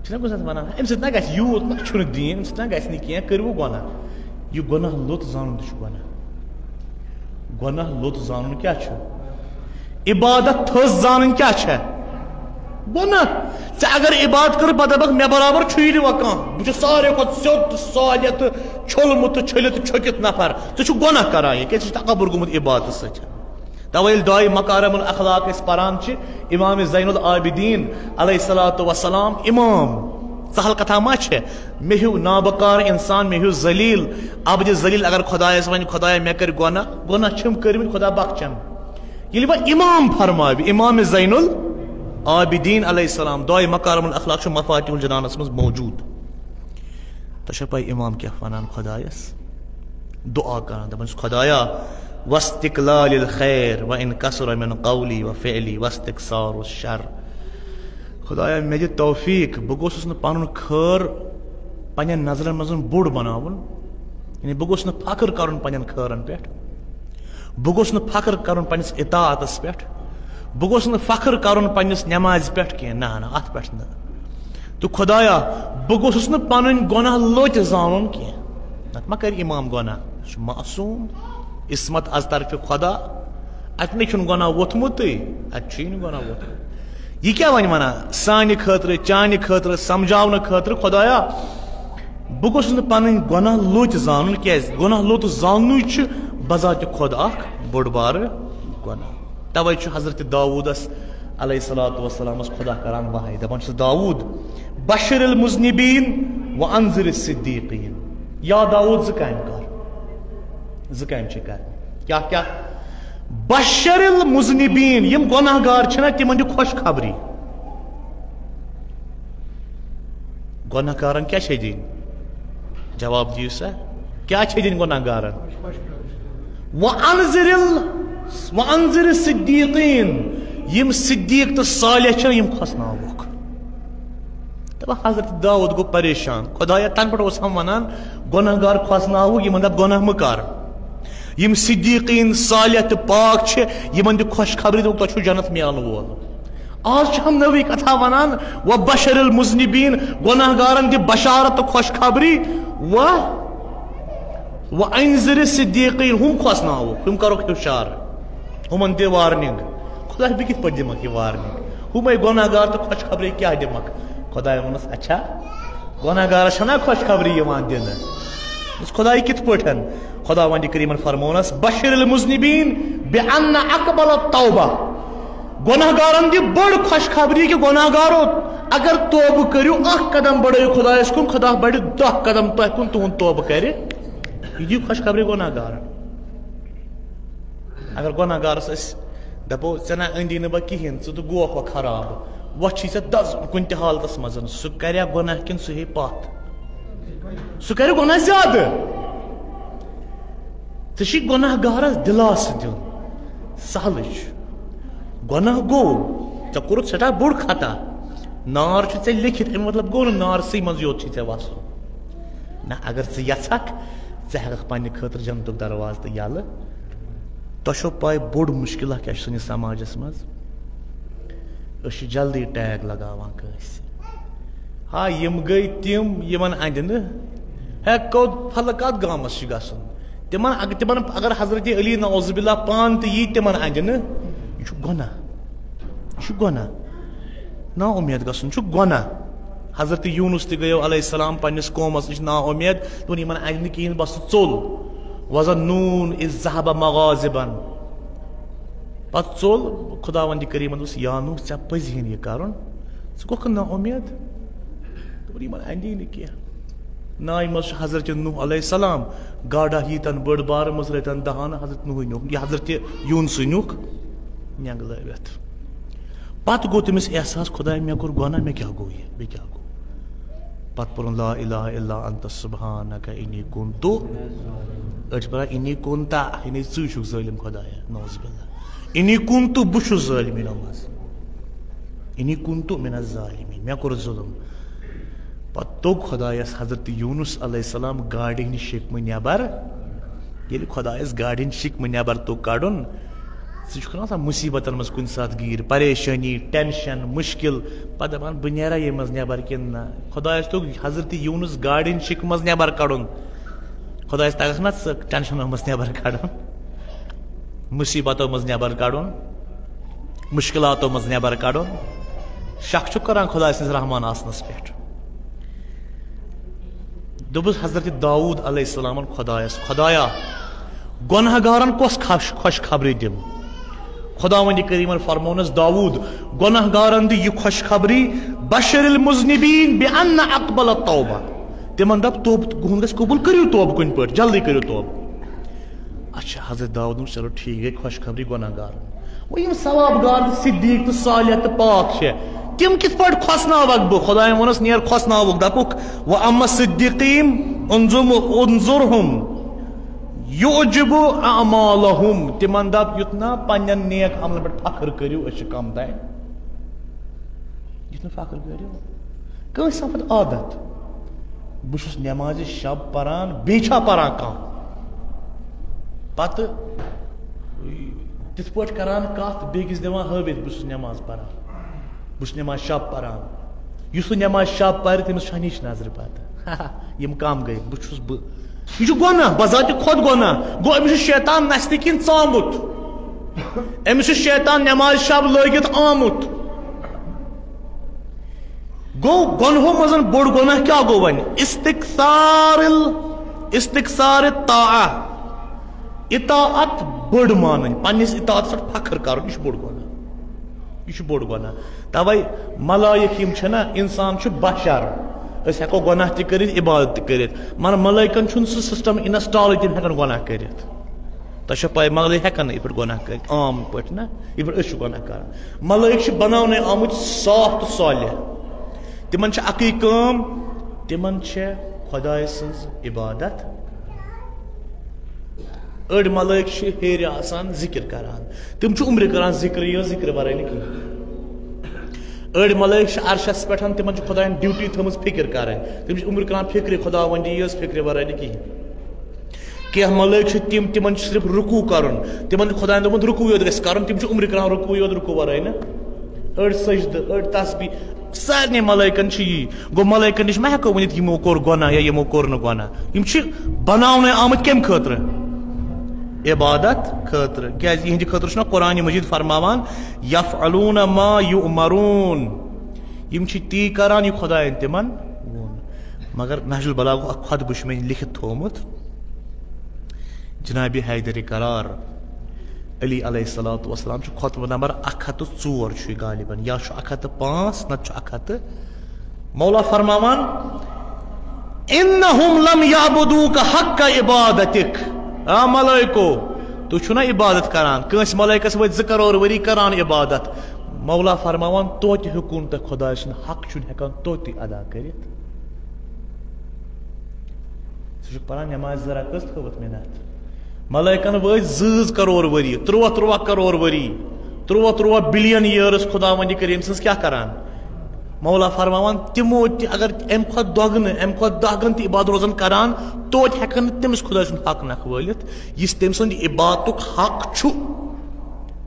چھِنہ کُنہِ ساتہٕ وَنان، "اَمہِ سۭتۍ نہ گژھِ یوٗت، نہ چھُنہٕ دیٖن، اَمہِ سۭتۍ نہ گژھِ نہٕ کینٛہہ، کٔرِو گۄناہ۔" یہِ گۄناہ لوٚت زانُن تہِ چھُ گۄناہ۔ گۄناہ لوٚت زانُن کیٛاہ چھُ؟ عبادت تھٔز زانٕنۍ کیٛاہ چھےٚ؟ گۄناہ۔ ژےٚ اگر عبادت کٔر، پتہٕ دپکھ، "مےٚ برابر چھُے نہٕ وۄنۍ کانٛہہ، بہٕ چھُس ساروٕے کھۄتہٕ سیوٚد تہٕ صالح تہٕ چھوٚلمُت تہٕ چھٔلِتھ تہٕ چھوٚکِتھ نفر۔" ژٕ چھُکھ گۄناہ کران، یہِ کیٛازِ؟ ژےٚ چھُ تکبر گوٚمُت عبادتس سۭتۍ۔ توے ییٚلہِ دعائے مکارم الاخلاق أسۍ پران چھِ، امام زین العابدین علیہ الصلوۃ والسلام، امام، سہل کتھا ما چھےٚ؟ مےٚ ہیوٗ نابکار انسان، مےٚ ہیوٗ ذلیل، عبد ذلیل اگر خدایس ونہِ، "خدایا، مےٚ کٔرۍ گۄناہ، گۄناہ چھِم کٔرمٕتۍ، خدا بخچن۔" ییٚلہِ وۄنۍ امام فرماوِ، امام زین العابدین علیہ السلام، دعائے مکارم الاخلاق چھُ مفاتیح الجنانس منٛز موجود۔ تۄہہِ چھا پَے امام کیٛاہ وَنان خۄدایَس؟ دُعا کران، دَپان چھُس، "خۄدایا، واستقلال الخیر وان کثر من قولی و فعلی واستکثار الشر۔" خۄدایا، مےٚ دِ توفیٖق، بہٕ گوٚژھُس نہٕ پَنُن خٲر پنٛنٮ۪ن نظرَن منٛز بوٚڑ بَناوُن، یعنی بہٕ گوٚژھُس نہٕ فخر کَرُن پنٛنٮ۪ن خٲرَن پٮ۪ٹھ، بہٕ گوٚژھُس نہٕ فخر کَرُن پنٛنِس اطاعتَس پٮ۪ٹھ، بہٕ گوٚژھُس نہٕ فخر کَرُن پنٛنِس نٮ۪مازِ پٮ۪ٹھ کینٛہہ، نہ، نہ، اَتھ پٮ۪ٹھ نہٕ۔ تہٕ خۄدایا، بہٕ گوٚژھُس نہٕ پنٕنۍ گۄناہ لوٚتۍ زانُن کینٛہہ۔ نتہٕ ما کرِ امام گۄناہ؟ یہِ چھُ معصوم۔ عصمت از طرفِ خدا۔ اتہِ نَے چھُنہٕ گۄناہ ووٚتھمُتٕے، اتہِ چھُے نہٕ گۄناہ ووٚتھمُت۔ یہِ کیٛاہ وۄنۍ ونان؟ سانہِ خٲطرٕ، چانہِ خٲطرٕ، سمجھاونہٕ خٲطرٕ، خدایا، بہٕ گوٚژھُس نہٕ پنٕنۍ گۄناہ لوٚت زانُن۔ کیٛازِ؟ گۄناہ لوٚت زاننُے چھُ بذاتِ خود اکھ بوٚڑ بارٕ گۄناہ۔ توے چھُ حضرت داوودس علیہ الصلوۃ والسلامس خدا کران وحی، دپان چھُس، داوود، بشر المذنبین و انذر الصدیقین۔ یا داوود، زٕ کامہِ کر، زٕ کامہِ چھِ کرنہِ۔ کیٛاہ کیٛاہ؟ بشر المذنبین، یِم گۄناہ گار چھِنہ، تِمن دِ خۄشخبری۔ گۄناہ گارن کیٛاہ چھے دِنۍ؟ جواب دِیِو سا، کیٛاہ چھے دِنۍ گۄناہ گارن؟ وَأَنذِرِ ال-، وَأَنذِرِ الصِّدِّيقِينَ، یِم صدیق تہٕ صالح چھِ، یِم کھوژناوُکھ۔ دَپان حضرت داوود گوٚو پریشان، خدایا، تَنہٕ پٮ۪ٹھ اوس ہم وَنان، گۄناہ گار کھوژناوُکھ، یِمن دَپ گۄناہ مہٕ کر۔ یِم صدیقین، صالح تہٕ پاک چھِ، یِمن دِ خۄشخبری، دوٚپُکھ، تۄہہِ چھُو جنت میلن وول۔ آز چھِ ہم نٔوٕے کتھا ونان، وَبَشِّرِ الْمُذْنِبِينَ، گۄناہ گارن دِ بشارت تہٕ خۄشخبری، و، وَأَنذِرِ الصِّدِّيقِينَ، ہُم کھوژناوُکھ، ہُم کرُکھ ہُشار، ہُمن دِ وارننگ۔ خدا، بہٕ کِتھ پٲٹھۍ دِمکھ یہِ وارننگ؟ ہُمے گۄناہ گار تہٕ خۄشخبری کیٛاہ دِمکھ؟ خدایہِ ووٚنُس، اچھا، گۄناہ گارس چھنا خۄشخبری یِوان دِنہٕ؟ دوٚپُس، خدایہِ کِتھ پٲٹھۍ؟ خداوندِ کریمن فرمونس، بشر المذنبین بان اقبل التوبہ، گۄناہ گارن دِ بٔڑ خۄشخبری کہِ گۄناہ گارو، اگر توبہٕ کٔرِو، اکھ قدم بڑٲیِو خدایس کُن، خدا بڑِ دہ قدم تۄہہِ کُن، تُہُنٛد توبہٕ کرِ۔ یہِ دِیِو خۄشخبری گۄناہ گارن۔ اگر گۄناہ گارس أسۍ دپو، ژےٚ نہ أندی نہٕ بہٕ کِہیٖنۍ، ژٕ تہٕ گوکھ وۄنۍ خراب، وۄنۍ چھی ژےٚ دزُن کُنہِ تہِ حالتس منٛز، سُہ کریا گۄناہ کِنہٕ سُہ ہیٚیہِ پتھ؟ سُہ کرِ گۄناہ زیادٕ۔ ژےٚ چھی گۄناہ گارس دِلاسہٕ دیُن، سہلٕے چھُ۔ گۄناہ گوٚو، ژےٚ کوٚرُتھ سٮ۪ٹھاہ بوٚڑ خطا، نار چھُ ژےٚ لیٚکھِتھ، اَمیُک مطلب گوٚو نہٕ نارسٕے منٛز یوت چھی ژےٚ وسُن۔ نہ، اگر ژٕ یژھکھ، ژٕ ہٮ۪ککھ پننہِ خٲطرٕ جنتُک دروازٕ تہِ یلہٕ۔ تۄہہِ چھو پاے بوٚڑ مشکلہ کیٛاہ چھُ سٲنِس سماجس منٛز؟ أسۍ چھِ جلدی ٹیگ لگاوان کٲنٛسہِ۔ ہا، یِم گٔے تِم، یِمن اندِ نہٕ۔ ہے، کوٚت پھلہٕ کتھ گامس چھِ گژھُن؟ تِمن اگ-، تِمن اگر حضرت علی نعوذ باللہ پانہٕ تہِ یی تِمن اندِ نہٕ، یہِ چھُ گۄناہ۔ یہِ چھُ گۄناہ۔ نا اُمید گژھُن چھُ گۄناہ۔ حضرت یونس تہِ گٔیو علیہ السلام پننِس قومس نِش نا اُمید، دوٚپُن، یِمن اندِ نہٕ کِہیٖنۍ، بس ژوٚل۔ وَذَنُّونَ إِذْ ذَهَبَ مُغَاضِبًا۔ پتہٕ ژوٚل۔ خداوندِ کریمن دوٚپُس، یا نوح، ژےٚ پزِ ہن یہِ کرُن، ژٕ گوٚکھ نا اُمید؟ دوٚپُن، یِمن اندی نہٕ کینٛہہ۔ نایہِ منٛز چھُ حضرت نوح علیہ السلام، گاڈا ییٖتن بٔڑ بارٕ منٛز رٔٹن دہانہٕ حضرت نوحٕے نیوٗکھ، یہِ حضرت یونسٕے نیوٗکھ نینگلٲوِتھ۔ پتہٕ گوٚو تٔمِس احساس، خدایا، مےٚ کوٚر گۄناہ، مےٚ کیٛاہ گوٚو یہِ، مےٚ کیٛاہ گوٚو؟ پتہٕ پوٚرُن لا الہ الا انت سبحانک انی کنت۔ أڑۍ چھِ پران انی کنت، یعنی ژٕے چھُکھ ظٲلِم خدایا، نعوذ باللہ۔ انی کنت، بہٕ چھُس ظٲلمیٖنو منٛز۔ انی کنت من الظالمین، مےٚ کوٚر ظُلم۔ پتہٕ توٚگ خدایس حضرت یونس علیہ السلام گاڈِ ہٕنٛدِ شِکمہٕ نٮ۪بر۔ ییٚلہِ خدایس گاڈِ ہٕنٛدِ شِکمہٕ نٮ۪بر توٚگ کڑُن، ژٕ چھُکھ نہ آسان مُصیبتن منٛز کُنہِ ساتہٕ گیٖر، پریشٲنی، ٹینشن، مُشکل، پتہٕ دپان، بہٕ نیرا ییٚمہِ منٛز نٮ۪بر کِنہٕ نہ؟ خدایس توٚگ حضرت یونس گاڈِ ہٕنٛدِ شِکمہٕ منٛز نٮ۪بر کڑُن۔ خدایس تگکھ نہ ژٕ ٹینشنو منٛز نٮ۪بر کڑُن، مُصیبتو منٛز نٮ۪بر کڑُن، مُشکلاتو منٛز نٮ۪بر کڑُن؟ شک چھُکھ کران خداے سٕنٛدِس رحمان آسنس پٮ۪ٹھ؟ دوٚپُس حضرت داوود علیہ السلامن خدایس، خدایا، گۄناہ گارن کۄس خش-، خۄشخبری دِم؟ خداوندِ کریمن فرمونس، داوود، گۄناہ گارن دِ یہِ خۄشخبری، بشر المذنبین بان اقبل التوبہ۔ تِمن دپ، توبہٕ تُہُنٛد گژھِ قبول، کٔرِو توبہٕ کُنہِ پٲٹھۍ، جلدی کٔرِو توبہٕ۔ اچھا، حضرت داوود ووٚن، چلو ٹھیٖک، گٔے خۄشخبری گۄناہ گار۔ وۄنۍ یِم ثواب گار تہٕ صدیٖق تہٕ صالح تہٕ پاک چھِ، تِم کِتھ پٲٹھۍ کھۄژناوَکھ بہٕ؟ خۄدایَن ووٚنُس، نیر کھۄژناوُکھ، دَپُکھ، وَأَمَّا الصِّدِّيقِينَ انظُرْ-، انظُرْهُمْ يُعْجِبُ أَعْمَالُهُمْ۔ تِمَن دَپ، یُتھ نہ پنٛنٮ۪ن نیک عملن پٮ۪ٹھ فخر کٔرِو، أسۍ چھِ کَم تام۔ یُتھ نہٕ فخر کٔرِو۔ کٲنٛسہِ آسان پَتہٕ عادت، بہٕ چھُس نٮ۪مازِ شب پَران، بیٚیہِ چھا پَران کانٛہہ؟ پَتہٕ تِتھ پٲٹھۍ کَران کَتھ، بیٚکِس دِوان ہٲوِتھ، بہٕ چھُس نٮ۪ماز پَران، بہٕ چھُس نٮ۪ماز شب پَران۔ یُس نہٕ نٮ۪ماز شب پَرِ، تٔمِس چھَنہٕ ہِش نظرِ پَتہٕ۔ یِم کَم گٔے، بہٕ چھُس بہٕ۔ یہِ چھُ گۄناہ، بذات خۄد گۄناہ۔ گوٚو، أمِس چھُ شیطان نَستہِ کِنۍ ژامُت، أمِس چھُ شیطان نٮ۪مازِ شب لٲگِتھ آمُت۔ گوٚو، گۄنہو منٛز بوٚڑ گۄناہ کیٛاہ گوٚو وۄنۍ؟ استکثار ال-، استکثار الطاعہ، اطاعت بٔڑ مانٕنۍ، پننِس اطاعتس پٮ۪ٹھ فخر کرُن، یہِ چھُ بوٚڑ گۄناہ، یہِ چھُ بوٚڑ گۄناہ۔ توے ملائک یِم چھِنہ، انسان چھُ بشر، أسۍ ہٮ۪کو گۄناہ تہِ کٔرِتھ، عبادت تہِ کٔرِتھ، مگر ملائکن چھُنہٕ سُہ سسٹم انسٹالٕے، تِم ہٮ۪کن گۄناہ کٔرِتھ۔ تۄہہِ چھو پاے، ملائک ہٮ۪کن نہٕ یِتھ پٲٹھۍ گۄناہ کٔرِتھ، عام پٲٹھۍ نہ، یِتھ پٲٹھۍ أسۍ چھِ گۄناہ کران۔ ملائک چھِ بناونہٕ آمٕتۍ صاف تہٕ صالح۔ تِمن چھِ اَکٕے کٲم، تِمن چھِ خۄداے سٕنٛز عبادت۔ أڑۍ ملائک چھِ ہیٚرِ آسان ذکر کران، تِم چھِ عمرِ کران ذکرٕے یوت، ذکرٕ ورٲے نہٕ کِہیٖنۍ۔ أڑۍ ملائک چھِ عرشس پٮ۪ٹھ، تِمن چھِ خۄداین ڈیوٹی تھٲومٕژ فکر کرٕنۍ، تِم چھِ عمرِ کران فکرِ خۄداوندی یٲژ، فکرِ ورٲے نہٕ کِہیٖنۍ۔ کینٛہہ ملائک چھِ تِم، تِمن چھُ صرف رکوع کرُن، تِمن چھُ خۄداین دوٚپمُت رکوع یوت گژھِ کرُن، تِم چھِ عمرِ کران رکوع یوت، رکوع ورٲے نہٕ۔ أڑۍ سجدٕ، أڑۍ تسبیح، سارنٕے ملائکن چھِ یی۔ گوٚو، ملائکن نِش ما ہٮ۪کو ؤنِتھ یِمو کوٚر گۄناہ یا یِمو کوٚر نہٕ گۄناہ؟ یِم چھِ بناونہٕ آمٕتۍ کمہِ خٲطرٕ؟ عبادت خٲطرٕ۔ کیازِ یِہنٛدِ خٲطرٕ چھُنہ قرآن مجید فرماوان، یفعلون ما یؤمرون، یِم چھِ تی کران یہِ خۄداین تِمن ووٚن۔ مگر نہج البلاغہ اکھ خطبہٕ چھُ مےٚ لیکھِتھ تھوٚومُت، جناب حیدر قرار علی علیہ الصلوۃ والسلام چھُ خطبہٕ نمبر اکھ ہتھ تہٕ ژور چھُ یہِ غالباً، یا چھُ اکھ ہتھ تہٕ پانٛژھ، نتہٕ چھُ اکھ ہتھ تہٕ۔ مولا فرماوان، انہم لم یعبدوک حق عبادتک۔ آ ملائکو، تُہۍ چھِو نہ عبادت کران، کٲنٛسہِ ملائکس وٲتۍ زٕ کرور ؤری کران عبادت۔ مولا فرماوان، توتہِ ہیوٚکُن تۄہہِ خۄداے سُنٛد حق چھُنہٕ ہٮ۪کان توتہِ ادا کٔرِتھ۔ ژٕ چھُکھ پران نماز زٕ رکٲژ تھٲوٕتھ مےٚ نتھ۔ ملائکن وٲتۍ زٕ زٕ کرور ؤری، ترٛوہ ترٛوہ کرور ؤری، ترٛوہ ترٛوہ بلین years خداوندِ کریم سٕنٛز کیٛاہ کران؟ مولا فرماوان، تِمو تہِ اگر امہِ کھۄتہٕ دۄگنہٕ، امہِ کھۄتہٕ دہ گنہٕ تہِ عبادت روزن کران، توتہِ ہٮ۪کن نہٕ تٔمِس خداے سُنٛد حق نکھٕ وٲلِتھ، یُس تٔمۍ سُنٛد عبادتُک حق چھُ۔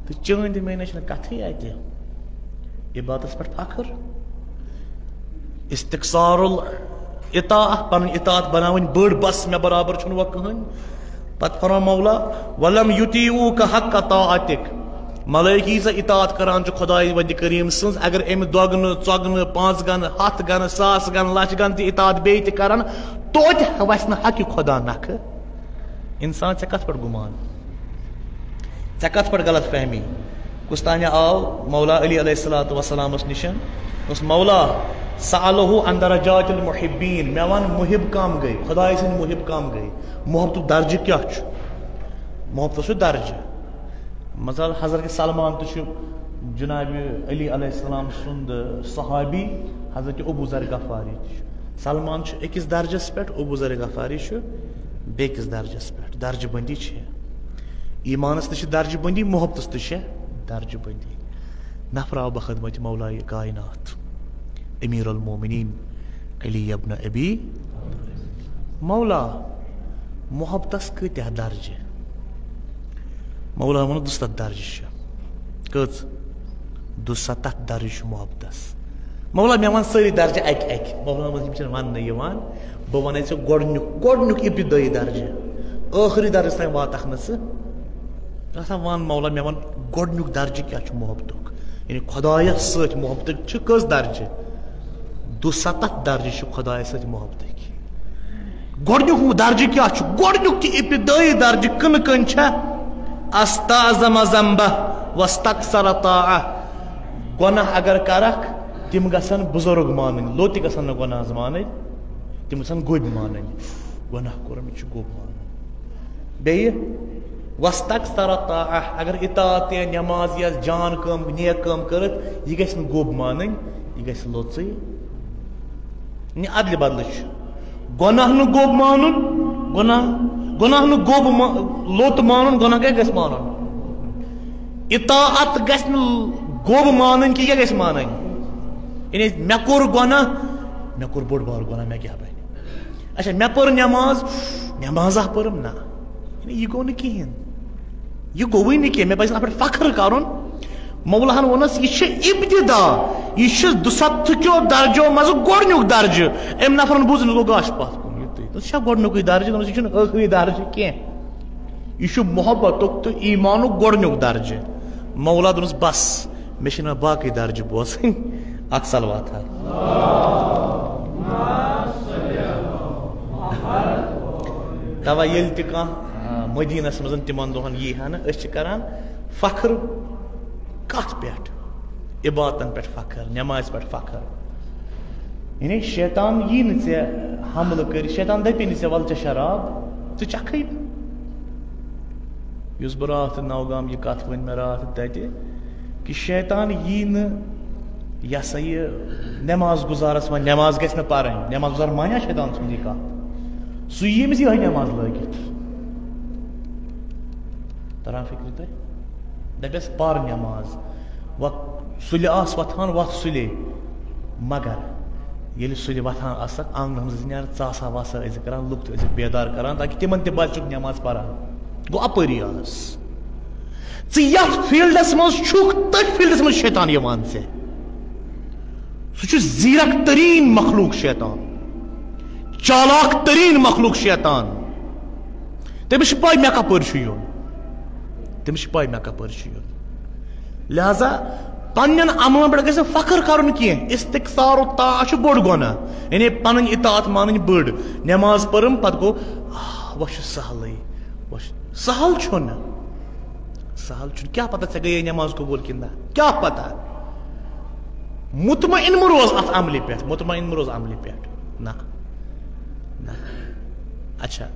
تہٕ چٲنۍ تہٕ میٲنۍ چھنہٕ کتھٕے اتہِ۔ عبادتس پٮ۪ٹھ فخر، استکثار الاطاعہ، پنٕنۍ اطاعت بناوٕنۍ بٔڑ، بس مےٚ برابر چھُنہٕ وۄنۍ کٕہٕنۍ۔ پتہٕ فرمان مولا، ولم یطیعوک حق طاعتک۔ ملائکی ژےٚ اطاعت کران چھُ خداے وندِ کریم سٕنٛز، اگر أمۍ دۄگنہٕ، ژۄگنہٕ، پانٛژھ گنہٕ، ہتھ گنہٕ، ساس گنہٕ، لچھ گنہٕ تہِ اطاعت بیٚیہِ تہِ کرن، توتہِ وسہِ نہٕ حقہِ خدا نکھٕ۔ انسان، ژےٚ کتھ پٮ۪ٹھ گُمان؟ ژےٚ کتھ پٮ۪ٹھ غلط فہمی؟ کُس تانۍ آو مولا علی علیہ الصلوۃ والسلامس نِش، اوس مولا سألہ عن درجات المحبین، مےٚ وَن محب کم گٔے، خداے سٕنٛدۍ محب کم گٔے، محبتُک درجہٕ کیٛاہ چھُ؟ محبتس چھُ درجہٕ۔ مثال حضرت سلمان تہِ چھُ جناب علی علیہ السلام سُنٛد صحابی، حضرت ابو ذر غفاری تہِ چھُ۔ سلمان چھُ أکِس درجس پٮ۪ٹھ، ابو ذر غفاری چھُ بیٚکِس درجس پٮ۪ٹھ۔ درجہٕ بندی چھِ۔ ایمانس تہِ چھِ درجہٕ بندی، محبتس تہِ چھِ درجہٕ بندی۔ نفر آو بخدمت مولائے کائنات، امیر المومنین علی ابن ابی۔ مولا، محبتس کۭتیاہ درجہٕ؟ مولا ووٚن، دُستتھ درجہٕ چھِ۔ کٔژ؟ دُستتھ درجہٕ چھُ محبتس۔ مولا، مےٚ وَن سٲری درجہٕ اَکہِ اَکہِ۔ مولا ووٚن، یِم چھِنہٕ وَننہٕ یِوان۔ بہٕ وَنَے ژےٚ گۄڈٕنیُک، گۄڈٕنیُک ابتدٲیی درجہٕ۔ ٲخری درجَس تام واتَکھ نہٕ ژٕ۔ ژٕ ہسا وَن مولا، مےٚ وَن گۄڈٕنیُک درجہٕ کیٛاہ چھُ محبتُک؟ یعنی خۄدایَس سۭتۍ محبتٕکۍ چھِ کٔژ درجہٕ؟ دُستتھ درجہٕ چھِ خۄدایَس سۭتۍ محبتٕکۍ۔ گۄڈٕنیُک درجہٕ کیٛاہ چھُ؟ گۄڈٕنیُک تہِ ابتدٲیی درجہٕ کٕنہٕ کٕنۍ چھےٚ؟ استعظم ذنبہ واستکثر طاعہ۔ گۄناہ اگر کرکھ، تِم گژھن بزرگ مانٕنۍ، لوٚت تہِ گژھن نہٕ گۄناہ مانٕنۍ، تِم گژھن گوٚبۍ مانٕنۍ۔ گۄناہ کوٚرُم، یہِ چھُ گوٚب مانُن۔ بیٚیہِ واستکثر طاعہ، اگر اطاعت یا نماز یا جان کٲم، نیک کٲم کٔرٕتھ، یہِ گژھِ نہٕ گوٚب مانٕنۍ، یہِ گژھِ لوٚژٕے۔ یعنی ادلہِ بدلہٕ چھُ۔ گۄناہ نہٕ گوٚب مانُن، گۄناہ، گۄناہ نہٕ گوٚب ما-، لوٚت مانُن، گۄناہ کیٛاہ گژھِ مانُن؟ اطاعت گژھِ نہٕ گوٚب مانٕنۍ، کہِ کیٛاہ گژھِ مانٕنۍ؟ یعنی مےٚ کوٚر گۄناہ، مےٚ کوٚر بوٚڑ بار گۄناہ، مےٚ کیٛاہ بنہِ؟ اچھا، مےٚ پٔر نٮ۪ماز، نٮ۪مازا پٔرٕم؟ نہ، یعنی یہِ گوٚو نہٕ کِہیٖنۍ۔ یہِ گوٚوٕے نہٕ کینٛہہ، مےٚ پَزِ نہٕ اَتھ پٮ۪ٹھ فخر کَرُن۔ مولاہَن ووٚنُس، یہِ چھِ ابتدا، یہِ چھِ دُسَتتھٕ کیو درجو منٛزٕ گۄڈٕنیُک درجہٕ۔ أمۍ نفرَن بوٗز، أمِس گوٚو گاش پَتھ کُن، یُتُے۔ دوٚپمَس، "یہِ چھا گۄڈٕنیُکُے درجہٕ؟" دوٚپمَس، "یہِ چھُنہٕ ٲخری درجہٕ کینٛہہ، یہِ چھُ محبتُک تہٕ ایٖمانُک گۄڈٕنیُک درجہٕ۔" مولا دوٚپمَس، "بَس، مےٚ چھِنہٕ وۄنۍ باقٕے درجہٕ بوزٕنۍ۔" اَکھ صلوات ہا۔ تَوَے ییٚلہِ تہِ کانٛہہ، آ، مدیٖنَس منٛز تِمَن دۄہَن یی ہا نہٕ، أسۍ چھِ کَران فخر کَتھ پٮ۪ٹھ؟ عبادتَن پٮ۪ٹھ فخر، نٮ۪مازِ پٮ۪ٹھ فخر۔ یعنی شیطان یی نہٕ ژےٚ حملہٕ کٔرِتھ، شیطان دَپی نہٕ ژےٚ، "وَلہٕ ژےٚ شراب، ژٕ چَکھٕے نہٕ۔" یُس بہٕ راتھ نوگام یہِ کَتھ ؤنۍ مےٚ راتھ تَتہِ، کہِ شیطان یی نہٕ، یہِ ہسا یہِ، نٮ۪ماز گُزارَس وۄنۍ، نٮ۪ماز گژھِ نہٕ پَرٕنۍ، نٮ۪ماز گُزار مانیٛا شیطان سُنٛد یہِ کَتھ؟ سُہ یی أمِس یِہوٚے نٮ۪ماز لٲگِتھ۔ تَران فِکرِ تۄہہِ؟ دَپٮ۪س، "پَر نٮ۪ماز، وۄتھ سُلہِ آس وۄتھان، وۄتھ سُلے۔" مگر ییٚلہِ سُلہِ وۄتھان آسَکھ، آنٛگنَس منٛز نیرٕ، ژاسا واسا ٲسِکھ کَران، لُکھ تہِ ٲسِکھ بیدار کَران، تاکہِ تِمَن تہِ باسہِ، چھُکھ نٮ۪ماز پَران۔ گوٚو اَپٲری آس۔ ژٕ یَتھ فیٖلڈَس منٛز چھُکھ، تٔتھۍ فیٖلڈَس منٛز چھُ شیطان یِوان ژےٚ۔ سُہ چھُ زیٖرَک تریٖن مخلوٗق شیطان، چالاک تریٖن مخلوٗق شیطان۔ تٔمِس چھِ پَے مےٚ کَپٲرۍ چھُ یُن، تٔمِس چھِ پَے مےٚ کَپٲرۍ چھُ یُن۔ لہذا پننٮ۪ن عملن پٮ۪ٹھ گژھِ نہٕ فخر کرُن کینٛہہ۔ استکثار الطاعہ چھُ بوٚڑ گۄناہ، یعنی پنٕنۍ اطاعت مانٕنۍ بٔڑ۔ نٮ۪ماز پٔرٕم، پتہٕ گوٚو، "آہ، وۄنۍ چھُ سہلٕے، وۄنۍ چھُ۔" سہل چھُنہٕ، سہل چھُنہٕ۔ کیٛاہ پتہ ژےٚ گٔیے نٮ۪ماز قبوٗل کِنہٕ نہ؟ کیٛاہ پتہ؟ مطمئن مہٕ روز اتھ عملہِ پٮ۪ٹھ، مطمئن مہٕ روز عملہِ پٮ۪ٹھ۔ نہ، نہ۔ اچھا،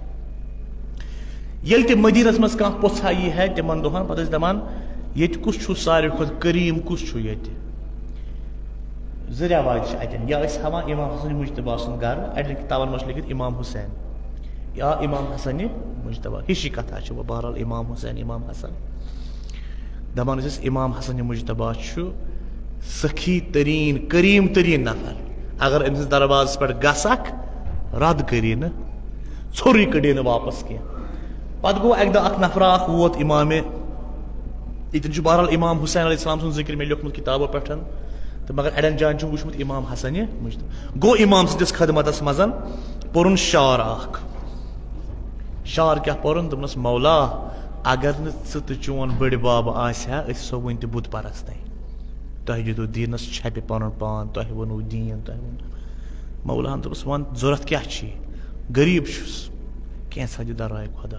ییٚلہِ تہِ مدیٖنس منٛز کانٛہہ پوٚژھ ہا یی ہے تِمن دۄہن، پتہٕ ٲسۍ دپان، "ییٚتہِ کُس چھُ ساروی کھۄتہٕ کریم، کُس چھُ ییٚتہِ؟" زٕ رٮ۪واج چھِ اتٮ۪ن، یا ٲسۍ ہاوان امام حسن مجتبیٰ سُنٛد گرٕ، اڑٮ۪ن کتابن منٛز چھُ لیکھِتھ امام حسین یا امام حسن مجتبیٰ، ہِشی کتھا چھِ وۄنۍ۔ بہرحال امام حسین، امام حسن، دپان ٲسۍ أسۍ، امام حسن مجتبیٰ چھُ سخی تریٖن، کریم تریٖن نفر۔ اگر أمۍ سٕنٛدِس دروازس پٮ۪ٹھ گژھکھ، رد کٔری نہٕ، ژھورُے کٔڑی نہٕ واپس کینٛہہ۔ پتہٕ گوٚو اکہِ دۄہ اکھ نفرا اکھ ووت امام، ییٚتٮ۪ن چھُ بہرحال امام حسین علیہ السلام سُنٛد ذکر مےٚ لیوٚکھمُت کتابو پٮ۪ٹھ، تہٕ مگر اڑٮ۪ن جاین چھُ ووٚنمُت امام حسن مجتبیٰ۔ گوٚو امام سٕنٛدِس خدمتس منٛز، پوٚرُن شعر اکھ۔ شعر کیٛاہ پوٚرُن؟ دوٚپنس، "مولا، اگر نہٕ ژٕ تہٕ چون بٔڑِ بب آسہِ ہا، أسۍ ٲسو وُنہِ تہِ بُت پرستَے۔ تۄہہِ دیُتوُ دیٖنس چھپہِ پنُن پان، تۄہہِ ووٚنوُ دیٖن، تۄہہِ ووٚن۔" مولاہن دوٚپُس، "وَن، ضوٚرتھ کیٛاہ چھی؟ غریٖب چھُس، کینٛژھا دِ درایہِ خۄدا۔"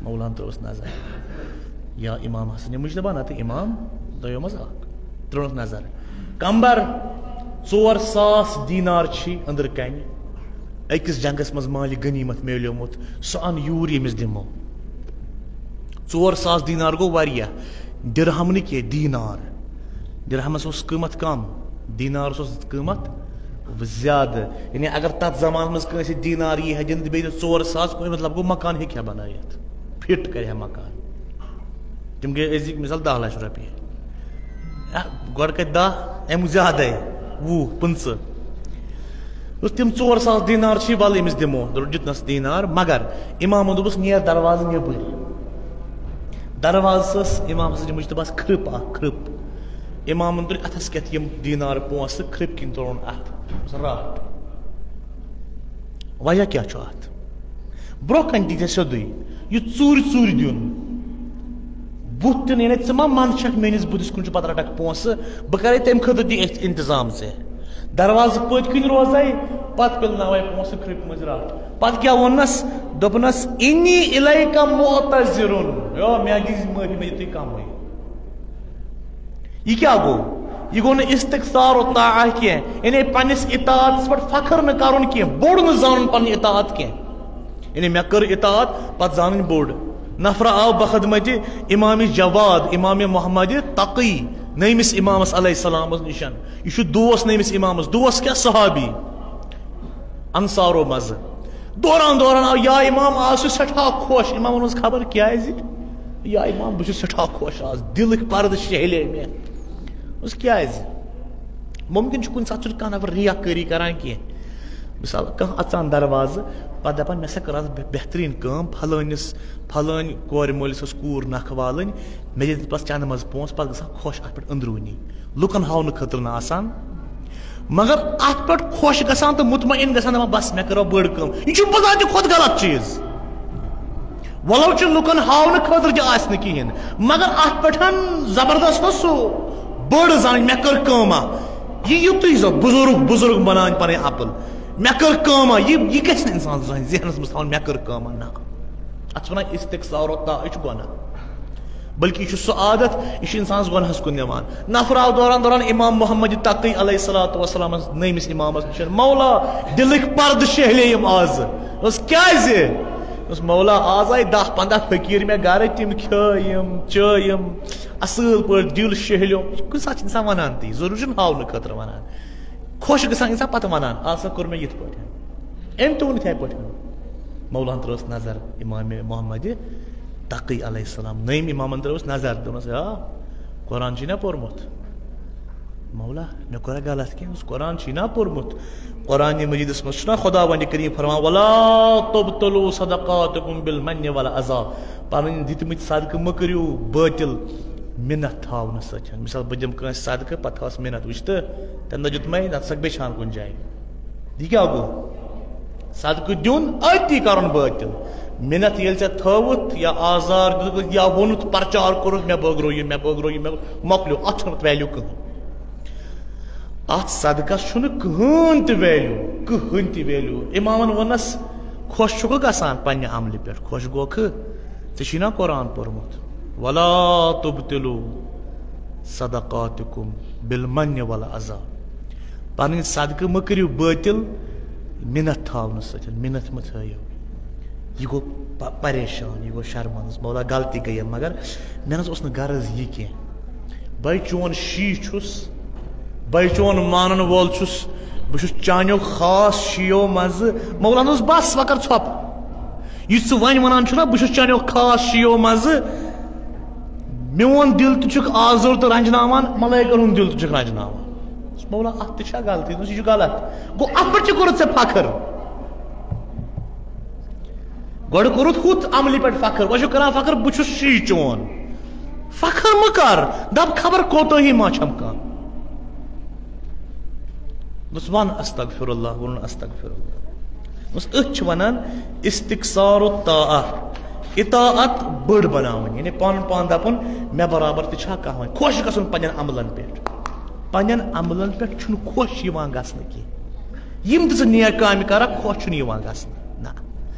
مولاہن ترٲوٕس نظر، یا امام حسن مجتبیٰ نتہٕ امام دوٚیو منٛز اکھ۔ ترٲونَس نظر، "کمبر، ژور ساس دینار چھی أنٛدرٕ کنہِ، أکِس جنگس منٛز مالہِ غنیمت میلیومُت، سُہ اَن یوٗرۍ، ییٚمِس دِمو۔" ژور ساس دینار گوٚو واریاہ، درہم نہٕ کینٛہہ، دینار۔ درہمس اوس قۭمتھ کم، دینارس اوس قۭمتھ زیادٕ۔ یعنی اگر تتھ زمانس منٛز کٲنٛسہِ دینار یی ہا دِنہٕ تہٕ بیٚیہِ دِنہٕ ژور ساس، گوٚو مطلب گوٚو مکان ہیٚکہِ ہا بنٲیِتھ، فٹ کرِ ہا مکان۔ تِم گٔے أزِکۍ مثال دَہ لَچھ رۄپیہِ۔ ہا، گۄڈٕ کَتہِ دَہ، اَمہِ زیادَے، وُہ، پٕنٛژٕہ۔ دوٚپُس، "تِم ژور ساس دینار چھِ، وَلہٕ أمِس دِمو۔" دوٚپُس، دیُتنَس دینار، مگر امامن دوٚپُس، "نیر دروازٕ نیٚبٕرۍ۔" دروازَس ٲس امام حسن مجتبیٰ ہَس کھرٛپ اَکھ، کھرٛپ۔ امامن تُلۍ اَتھَس کٮ۪تھ یِم دینار پونٛسہٕ، کھرٛپ کِنۍ ترٛووُن اَتھ۔ دوٚپُس، "رَٹھ۔" وجہ کیٛاہ چھُ اَتھ؟ برونٛہہ کَنہِ دی ژےٚ سیوٚدُے۔ یہِ ژوٗرِ ژوٗرِ دیُن۔ بُتھ دیُن، یعنی ژٕ ما منٛدچھکھ میٛٲنِس بُتھِس کُن چھُ پَتہٕ رَٹَکھ پونٛسہٕ، بہٕ کَرَے تَمہِ خٲطرٕ تہِ اِنتظام ژےٚ۔ دروازٕ پٔتۍ کِنۍ روزَے، پَتہٕ پِلناوَے پونٛسہٕ کھرٛپہِ منٛز رَٹھ۔ پَتہٕ کیٛاہ ووٚننَس؟ دوٚپنَس، "انی الیک معتذرن"، یو، مےٚ دِژ معٲفی، مےٚ دِتُے کَمٕے۔ یہِ کیٛاہ گوٚو؟ یہِ گوٚو نہٕ استکثار و طاعہ کینٛہہ، یعنی پننِس اطاعتس پٮ۪ٹھ فخر نہٕ کرُن کینٛہہ، بوٚڑ نہٕ زانُن پنٕنۍ اطاعت کینٛہہ۔ یعنی مےٚ کٔر اطاعت، پتہٕ زانٕنۍ بوٚڑ۔ نفرا آو بخدمتِ امام جواد، امام محمد تقی، نٔیمِس امامس علیہ السلامس نِشن۔ یہِ چھُ دوس نٔیمِس امامس، دوس کیٛاہ؟ صحابی۔ انصارو منٛزٕ۔ دوران دوران آو، "یا امام، آز چھُس سٮ۪ٹھاہ خۄش۔" امامن ووٚنُس، "خبر کیٛازِ؟" "یا امام، بہٕ چھُس سٮ۪ٹھاہ خۄش آز، دِلٕکۍ پردٕ شہلے مےٚ۔" دوٚپُس، "کیٛازِ؟" مُمکِن چھُ کُنہِ ساتہٕ چھُنہٕ کانٛہہ نفر ریا کٲری کران کینٛہہ۔ مثال، کانٛہہ اژان دروازٕ، پتہٕ دپان، "مےٚ سا کٔر آز بہ-، بہتریٖن کٲم، پھلٲنِس، پھلٲنۍ کورِ مٲلِس ٲس کوٗر نکھٕ والٕنۍ، مےٚ دِتۍ پتہٕ چندٕ منٛز پونٛسہٕ، پتہٕ گژھان خۄش اتھ پٮ۪ٹھ أنٛدروٗنی، لُکن ہاونہٕ خٲطرٕ نہٕ آسان۔" مگر اتھ پٮ۪ٹھ خۄش گژھان تہٕ مطمئن گژھان، دپان، بس، مےٚ کٔر بٔڑ کٲم۔ یہِ چھُ بذاتِ خۄد غلط چیٖز۔ ولو چھُ لُکن ہاونہٕ خٲطرٕ تہِ آسہِ نہٕ کِہیٖنۍ، مگر اتھ پٮ۪ٹھ زبردست اوس سُہ بٔڑ زن، مےٚ کٔر کٲما۔ یہِ یُتُے زن بُزرگ، بُزرگ بناوٕنۍ پنٕنۍ عقل، مےٚ کٔر کٲما۔ یہِ، یہِ گژھِ نہٕ انسان زٕہٕنۍ ذہنس منٛز تھاوُن، مےٚ کٔر کٲما۔ نہ، اتھ چھِ ونان استکثار و طاعہ، یہِ چھُ گۄناہ۔ بلکہ یہِ چھُ سُہ عادت، یہِ چھُ انسانس گۄناہس کُن نِوان۔ نفر آو دوران دوران امام محمد تقی علیہ الصلوۃ والسلامس، نٔیمِس امامس نِش، "مولا، دِلٕکۍ پردٕ شہلیٚیِم آز۔" دوٚپُس، "کیازِ؟" دوٚپُس، "مولا، آز آیہِ دَہ پنٛداہ فقیٖر مےٚ گرٕ، تِم کھیٲیِم، چٲیِم، اصل پٲٹھۍ دِل شہلیوم۔" کُنہِ ساتہٕ چھُ انسان ونان تی، ضروٗری چھُنہٕ ہاونہٕ خٲطرٕ ونان۔ خۄش گژھان انسان پتہٕ ونان، "آز سا کوٚر مےٚ یِتھ پٲٹھۍ۔" أمۍ تہِ ووٚن یِتھے پٲٹھۍ۔ مولاہن ترٲوٕس نظر، امام محمد تقی علیہ السلام، نٔیِم امامن ترٲوٕس نظر، دوٚپنس، "آ، قرآن چھُے نا پوٚرمُت؟" "مولا، مےٚ کوٚرا غلط کینٛہہ؟" "قرآن چھُے نا پوٚرمُت؟ قرآن مجیدس منٛز چھُنا خداوند کریم فرمان، 'ولا تبطلوا صدقاتکم بالمن والاذی'، پنٕنۍ دِتمٕتۍ صدقہٕ مہ کٔرِو بٲطِل منت تھاونہٕ سۭتۍ۔" مثال، بہٕ دِمہٕ کٲنٛسہِ صدقہٕ، پتہٕ تھاوس منت، وٕچھ تہٕ، تمہِ دۄہ دیُت مےٚ، نتہٕ سۄ بیٚیہِ چھان کُنہِ جایہِ۔ یہِ کیٛاہ گوٚو؟ صدقہٕ دیُن، أتی کرُن بٲطِل۔ منت ییٚلہِ ژےٚ تھٲوٕتھ یا آزار دیُتُکھ یا ووٚنُتھ، پرچار کوٚرُتھ، "مےٚ بٲگرو یہِ، مےٚ بٲگرو یہِ، مےٚ"، مۄکلیو، اتھ چھُنہٕ value کٕہٕنۍ۔ اتھ صدقس چھُنہٕ کٕہٕنۍ تہِ value، کٕہٕنۍ تہِ value۔ امامن ووٚننس، "خۄش چھُکھٕ گژھان پننہِ عملہِ پٮ۪ٹھ؟ خۄش گوکھٕ؟ ژےٚ چھُے نا قرآن پوٚرمُت، 'ولا تبطلوا صدقاتکم بالمن والاذی'۔ پنٕنۍ صدقہٕ مہ کٔرِو بٲطِل منت تھاونہٕ سۭتۍ، منت مہ تھٲیِو۔" یہِ گوٚو پ-، پریشان، یہِ گوٚو شرمنٛد، "مولا، غلطی گٔیَم، مگر مےٚ نہ حظ اوس نہٕ غرض یہِ کینٛہہ۔ بہٕ چون شی چھُس، بہٕ چون مانن وول چھُس، بہٕ چھُس چانیو خاص شیو منٛزٕ۔" مولانا اوس، "بس، وۄنۍ کر ژھۄپہٕ۔ یہِ ژٕ وۄنۍ ونان چھُکھ نا، بہٕ چھُس چانیو خاص شیو منٛزٕ، میون دِل تہِ چھُکھ آزُر تہٕ رنجناوان، ملٲیکن ہُنٛد دِل تہِ چھُکھ رنجناوان۔" مولا، اتھ تہِ چھا غلطی؟ دوٚپُس، "یہِ چھُ غلط۔ گوٚو اتھ پٮ۪ٹھ کیٛاہ کوٚرُتھ ژےٚ فخر؟ گۄڈٕ کوٚرُتھ ہُتھ عملہِ پٮ۪ٹھ فخر، وۄنۍ چھُکھ کران فخر، بہٕ چھُس شی چون۔ فخر مہ کر، دپ خبر کوتاہی ما چھم کانٛہہ۔" دوٚپُس، "وَن استغفر اللہ"، ووٚنُن، "استغفر اللہ"۔ دوٚپُس، أتھۍ چھِ وَنان استکثار الطاعہ، اطاعت بٔڑ بناوٕنۍ، یعنی پَنُن پان دَپُن، مےٚ برابر تہِ چھا کانٛہہ وۄنۍ۔ خۄش گژھُن پنٛنٮ۪ن عملن پٮ۪ٹھ۔ پنٛنٮ۪ن عملن پٮ۪ٹھ چھُنہٕ خۄش یِوان گژھنہٕ کینٛہہ۔ یِم تہِ ژٕ نیک کامہِ کَرَکھ، خۄش چھُنہٕ یِوان گژھنہٕ۔ نہ۔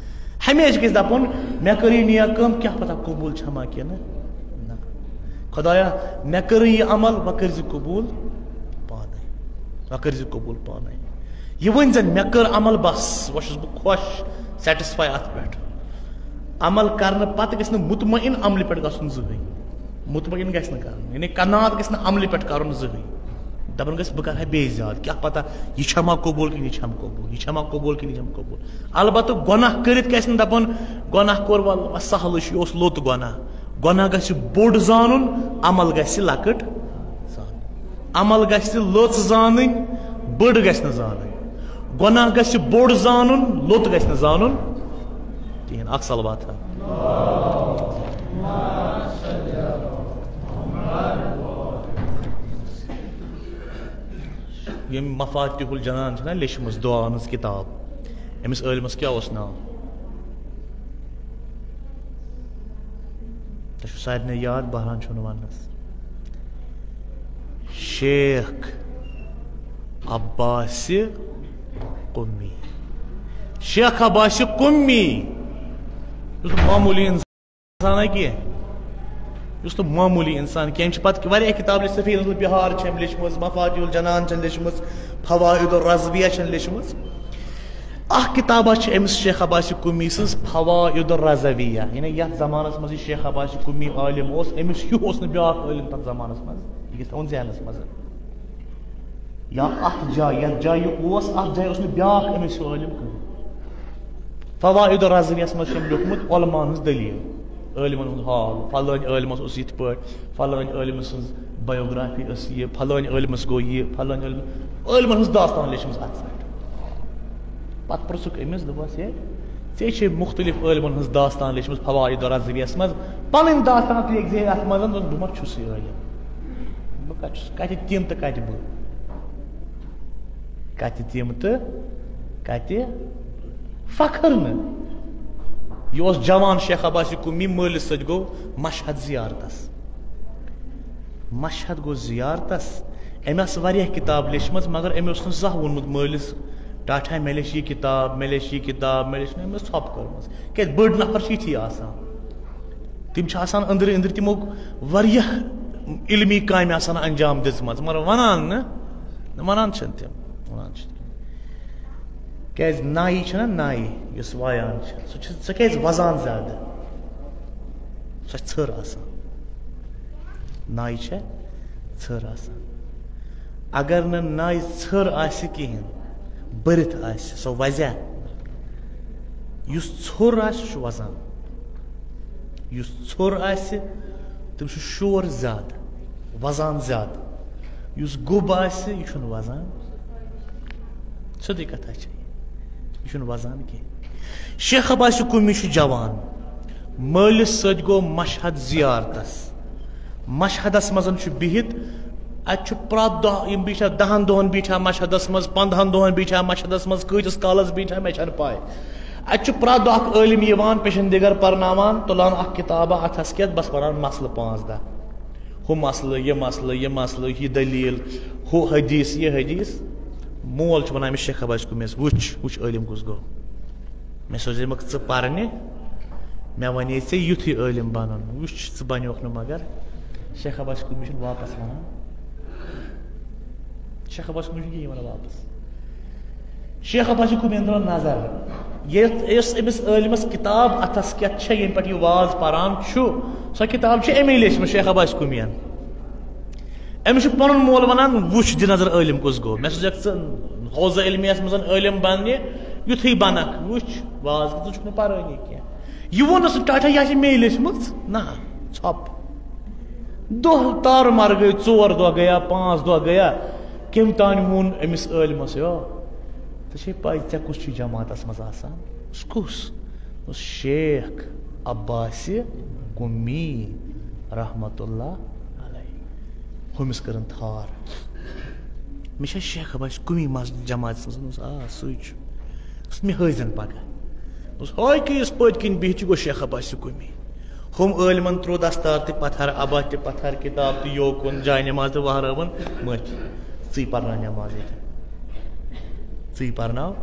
ہمیشہِ گژھِ دَپُن، مےٚ کٔر یہِ نیک کٲم، کیٛاہ پتہ قبوٗل چھَما کِنہٕ نہ۔ خۄدایا، مےٚ کٔر یہِ عمل، وۄنۍ کٔرۍ زِ قبوٗل پانَے۔ وۄنۍ کٔرۍ زِ قبوٗل پانَے۔ یہِ ؤنۍ زَن، مےٚ کٔر عمل، بس، وۄنۍ چھُس بہٕ خۄش، satisfy اَتھ پٮ۪ٹھ۔ عمل کرنہٕ پتہٕ گژھِ نہٕ مطمئن عملہِ پٮ۪ٹھ گژھُن زٕہٕنۍ۔ مطمئن گژھِ نہٕ کرُن، یعنی قناعت گژھِ نہٕ عملہِ پٮ۪ٹھ کرُن زٕہٕنۍ۔ دَپُن گژھِ، بہٕ کرٕ ہا بیٚیہِ زیادٕ، کیٛاہ پتہ یہِ چھا ما قبوٗل کِنہٕ یہِ چھَم قبوٗل، یہِ چھا ما قبوٗل کِنہٕ یہِ چھَم قبوٗل۔ البتہٕ گۄناہ کٔرِتھ گژھِ نہٕ دَپُن، گۄناہ کوٚر، وَلہٕ، وَلہٕ، سہلٕے چھُ، یہِ اوس لوٚت گۄناہ۔ گۄناہ گژھِ بوٚڑ زانُن، عمل گژھِ لۄکٕٹ زانُن۔ عمل گژھِ لٔژ زانٕنۍ، بٔڑ گژھِ نہٕ زانٕنۍ۔ گۄناہ گژھِ بوٚڑ زانُن، لوٚت گژھِ نہٕ زانُن کِہیٖنۍ۔ اکھ صلوات ہا۔ ییٚمۍ مفاتیح الجنان چھِ نہ لیچھمٕژ دُعاہَن ہٕنٛز کِتاب، أمِس عٲلمَس کیٛاہ اوس ناو؟ تۄہہِ چھُو سارنٕے یاد، بہران چھُنہٕ وَننَس۔ شیخ عباس قمی۔ شیخ عباس قمی یُس معموٗلی اِنسان اِنسان کینٛہہ، یُس نہٕ معموٗلی اِنسان کینٛہہ۔ أمۍ چھِ پَتہٕ واریاہ کِتاب لیٚچھمٕژ، سفینۃ البحار چھِ أمۍ لیٚچھمٕژ، مفاتیح الجنان چھَن لیٚچھمٕژ، فوائد الرضویہ چھَن لیٚچھمٕژ۔ اَکھ کِتابہ چھِ أمِس شیخ عباس قمی سٕنٛز فوائد الرضویہ، یعنی یَتھ زمانَس منٛز یہِ شیخ عباس قمی عٲلِم اوس، أمِس ہیوٗ اوس نہٕ بیٛاکھ عٲلِم تَتھ زمانَس منٛز۔ یہِ گژھِ تھاوُن ذہنَس منٛز۔ یا اَتھ جایہِ، یَتھ جایہِ یہِ اوس، اَتھ جایہِ اوس نہٕ بیٛاکھ أمِس ہیوٗ عٲلِم کٕہٕنۍ۔ فوائد الرضویَس منٛز چھِ أمۍ لیوٚکھمُت علماءن ہٕنٛز دٔلیٖل، عٲلمَن ہُنٛد حال، فلٲنۍ عٲلمَس اوس یِتھ پٲٹھۍ، فلٲنۍ عٲلمہٕ سٕنٛز biography ٲس یہِ، فلٲنۍ عٲلمَس گوٚو یہِ، فلٲنۍ عٲلمہٕ، عٲلمَن ہٕنٛز داستان لیٚچھمٕژ اَتھ پٮ۪ٹھ۔ پَتہٕ پرٛژھُکھ أمِس، دوٚپُس، "ہے، ژےٚ چھے مُختٔلِف عٲلمَن ہٕنٛز داستان لیٚچھمٕژ فوائد الرضویَس منٛز، پَنٕنۍ داستان تہِ لیکھ زِ اَتھ منٛز، بہٕ ما چھُس یہِ عٲلِم؟ بہٕ کَتہِ چھُس، کَتہِ تِم تہٕ کَتہِ بہٕ؟" کتہِ تِم تہٕ کتہِ فخر نہٕ۔ یہِ اوس جوان شیخ عباسی قمی، مٲلِس سۭتۍ گوٚو مشہد زیارتس۔ مشہد گوٚو زیارتس۔ أمۍ آسہٕ واریاہ کِتاب لیچھمٕژ، مگر أمۍ اوس نہٕ زانٛہہ ووٚنمُت مٲلِس، "ٹاٹھا، مےٚ لیچھ یہِ کِتاب، مےٚ لیچھ یہِ کِتاب، مےٚ لیچھ نہٕ"۔ أمۍ ٲس ژھۄپہٕ کٔرمٕژ۔ کیٛازِ، بٔڑۍ نفر چھِ یِتھی آسان۔ تِم چھِ آسان أنٛدرٕ أنٛدرٕ تِمو واریاہ علمی کامہِ آسان انجام دِژمَژ، مگر وَنان نہٕ، وَنان چھِنہٕ تِم، وَنان چھِ تِم۔ کیٛازِ، نایہِ چھِنہ نایہِ، یُس وایان چھِ، سُہ چھِ، سۄ کیٛازِ وَزان زیادٕ؟ سۄ چھِ ژھٔر آسان۔ نایہِ چھےٚ ژھٔر آسان۔ اگر نہٕ نایہِ ژھٔر آسہِ کِہیٖنۍ، بٔرِتھ آسہِ، سۄ وَزِ۔ یُس ژھوٚر آسہِ، سُہ چھُ وَزان۔ یُس ژھوٚر آسہِ، تٔمِس چھُ شور زیادٕ، وَزان زیادٕ۔ یُس گوٚب آسہِ، یہِ چھُنہٕ وَزان۔ سیوٚدُے کَتھا چھےٚ یہِ۔ یہِ چھُنہٕ وَزان کینٛہہ۔ شیخ عباسی قمی چھُ جوان۔ مٲلِس سۭتۍ گوٚو مشہد زیارتَس۔ مشہدس منٛز چھُ بِہِتھ، اَتہِ چھُ پرٛٮ۪تھ دۄہ، یِم بیٖٹھا دَہَن دۄہَن بیٖٹھا مشہدس منٛز، پنٛدہَن دۄہَن بیٖٹھا مشہدس منٛز، کۭتِس کالَس بیٖٹھا مےٚ چھَنہٕ پَے۔ اَتہِ چھُ پرٛٮ۪تھ دۄہ اَکھ عٲلِم یِوان، پیشن دیگر پرناوان، تُلان اَکھ کِتابہ اَتھَس کٮ۪تھ، بس پَران مسلہٕ پانٛژھ دَہ۔ ہُہ مسلہٕ، یہِ مسلہٕ، یہِ مسلہٕ، یہِ دٔلیٖل، ہُہ حدیث، یہِ حدیث۔ مول چھُ وَنان أمِس شیخ عباس قمیَس، "وٕچھ، وٕچھ عٲلِم کُس گوٚو۔" مےٚ سوزے مَکھ ژٕ پَرنہِ، مےٚ وَنے ژےٚ یُتھُے عٲلِم بَنُن۔ وٕچھ، ژٕ بَنیوکھ نہٕ مگر۔ شیخ عباس قمی چھُنہٕ واپَس وَنان۔ شیخ عباس قمی چھُنہٕ کِہیٖنۍ وَنان واپَس۔ شیخ عباس قمیَن ترٲو نظر۔ یَتھ، یُس أمِس عٲلِمَس کِتاب اَتھَس کٮ۪تھ چھےٚ، ییٚمہِ پٮ۪ٹھ یہِ واز پَران چھُ، سۄ کِتاب چھِ أمی لیچھمٕژ شیخ عباس قمیَن۔ أمِس چھُ پَنُن مول وَنان، "وٕچھ، دِ نظر عٲلِم کُس گوٚو۔" مےٚ سوزیکھ ژٕ حوزہ علمیَس منٛز عٲلِم بَننہِ، یُتھُے بَنَکھ، وٕچھ، واز کہِ ژٕ چھُکھ نہٕ پَرٲنی کینٛہہ۔ یہِ ووٚن نہٕ سُہ، "ٹاٹھا، یہِ آسہِ مے لیچھمٕژ۔" نہ، ژھۄپ۔ دۄہ تارٕ مَر گٔے، ژور دۄہ گٔیا، پانٛژھ دۄہ گٔیا، کٔمۍ تام ووٚن أمِس عٲلِمَس، "یو، ژےٚ چھے پَے ژےٚ کُس چھُے جماعتَس منٛز آسان؟" "کُس؟" "شیخ عباس قمی رحمت اللہ علیہ۔" ہُمِس کٔرٕن تھار۔ "مےٚ چھا شیخ عباس قمی مسجد جماعتس منٛز؟" دوٚپمَس، "آ، سُے چھُ۔" دوٚپُس، "مےٚ ہٲوزٮ۪ن پگاہ۔" دوٚپُس، "ہاے کہِ یُس پٔتۍ کِنۍ بِہِتھ چھُ، گوٚو شیخ عباس قمی۔ ہُم عٲلمَن ترٛوو دستار تہِ پتھر، عبا تہِ پتھر، کِتاب تہِ یوکُن، جاے نماز تہِ وہرٲوٕن مٔتھۍ۔ ژٕے پرناو نماز ییٚتہِ۔ ژٕے پرناو۔"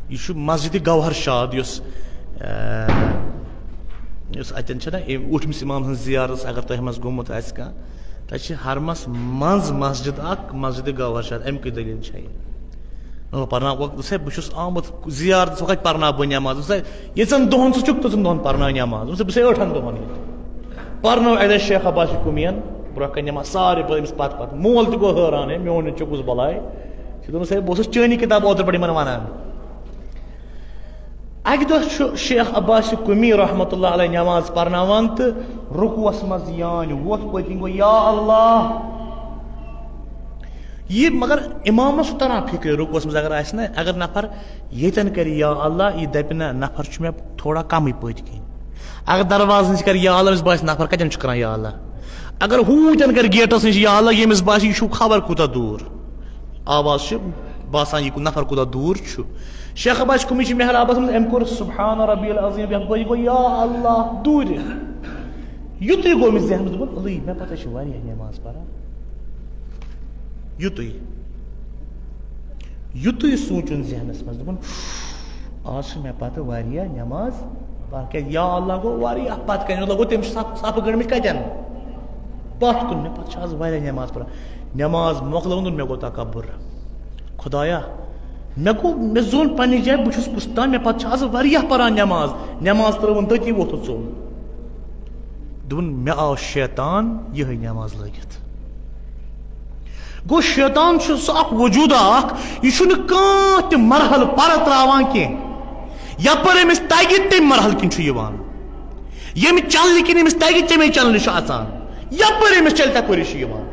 یہِ چھُ مسجد گوہر شاد، یُس، آ، یُس اَتٮ۪ن چھَنہ، أمۍ اوٗٹھمِس اِمام سٕنٛز زیارت، اگر تۄہہِ منٛز گوٚمُت آسہِ کانٛہہ، تَتہِ چھِ حرمَس منٛز مسجد اَکھ، مسجد گوہر شاد، اَمہِ کُے دٔلیٖل چھےٚ یہِ۔ مطلب، پرناو وقت، دوٚپُس ہے، بہٕ چھُس آمُت زیارتَس وقت، پرناو بہٕ نٮ۪ماز۔ دوٚپُس ہے، ییٖژَن دۄہَن ژٕ چھُکھ، تیٖژَن دۄہَن پرناو نٮ۪ماز۔ دوٚپُس ہے، بہٕ چھُسے ٲٹھَن دۄہَن ییٚتہِ۔ پرنٲو اَتہِ شیخ عباس قمیَن، برونٛہہ کَنہِ نٮ۪ماز، سارے پٔرۍ أمِس پَتہٕ پَتہٕ۔ مول تہِ گوٚو حٲران، ہے، میون نیٚچُو کُس بَلاے۔ چھِ دوٚپمَس، ہے، بہٕ اوسُس چٲنی کِتاب اوترٕ پٮ۪ٹھ یِمَن وَنان۔ اَکہِ دۄہ چھُ شیخ عباس قمی رحمتہ اللہ علیہ نٮ۪ماز پرناوان تہٕ رُکوٗعس منٛز یانۍ ووٚتھ پٔتۍ کِنۍ گوٚو، "یا اللہ۔" یہِ مگر اِمامَس چھُ تَران فِکرِ رُکوٗعس منٛز اگر آسہِ نہ، اگر نفر ییٚتٮ۪ن کَرِ "یا اللہ"، یہِ دَپہِ، "نہ، نفر چھُ مےٚ تھوڑا کَمٕے پٔتۍ کِنۍ۔" اگر دروازَس نِش کَرِ "یا اللہ"، أمِس باسہِ نفر کَتٮ۪ن چھُ کَران "یا اللہ"۔ اگر ہوٗتٮ۪ن کَرِ گیٹَس نِش "یا اللہ"، ییٚمِس باسہِ، یہِ چھُ خبر کوٗتاہ دوٗر۔ آواز چھِ باسان، یہِ نفر کوٗتاہ دوٗر چھُ۔ شیخ عباس قمی چھِ محرابَس منٛز، أمۍ کوٚر "سبحان ربی العظیم"، یَتھ گوٚو، یہِ گوٚو "یا اللہ" دوٗرِ۔ یُتُے گوٚو أمِس ذہنَس، دوٚپُن، "اَلٕے، مےٚ پَتہٕ چھِ واریاہ نٮ۪ماز پَران۔" یُتُے۔ یُتُے سوٗنٛچُن ذہنَس منٛز، دوٚپُن، "آز چھِ مےٚ پَتہٕ واریاہ نٮ۪ماز پَران۔" کیٛازِ یا اللہ گوٚو واریاہ پَتہٕ کَنہِ، مطلب گوٚو تٔمِس چھِ صف، صفہٕ گٔنٛڈمٕتۍ کَتٮ۪ن؟ پَتھ کُن۔ مےٚ پَتہٕ چھِ آز واریاہ نٮ۪ماز پَران۔ نٮ۪ماز مۄکلٲوٕن، مےٚ گوٚو تکبر۔ خدایا، مےٚ گوٚو، مےٚ زون پننہِ جایہِ، بہٕ چھُس کُس تام، مےٚ پتہٕ چھِ آز واریاہ پران نٮ۪ماز، نٮ۪ماز ترٲوٕن تٔتی ووتھُس ژوٚل۔ دوٚپُن، مےٚ آو شیطان یِہے نٮ۪ماز لٲگِتھ۔ گوٚو، شیطان چھُ سُہ اکھ وجوٗدا اکھ، یہِ چھُنہٕ کانٛہہ تہِ مرحلہٕ پرٕ تراوان کینٛہہ۔ یپٲرۍ أمِس تگہِ، تمہِ مرحلہٕ کِنۍ چھُ یِوان۔ ییٚمہِ چنلہِ کِنۍ أمِس تگہِ، تمے چنلہِ چھُ اژان۔ یپٲرۍ أمِس چلہِ، تپٲری چھُ یِوان۔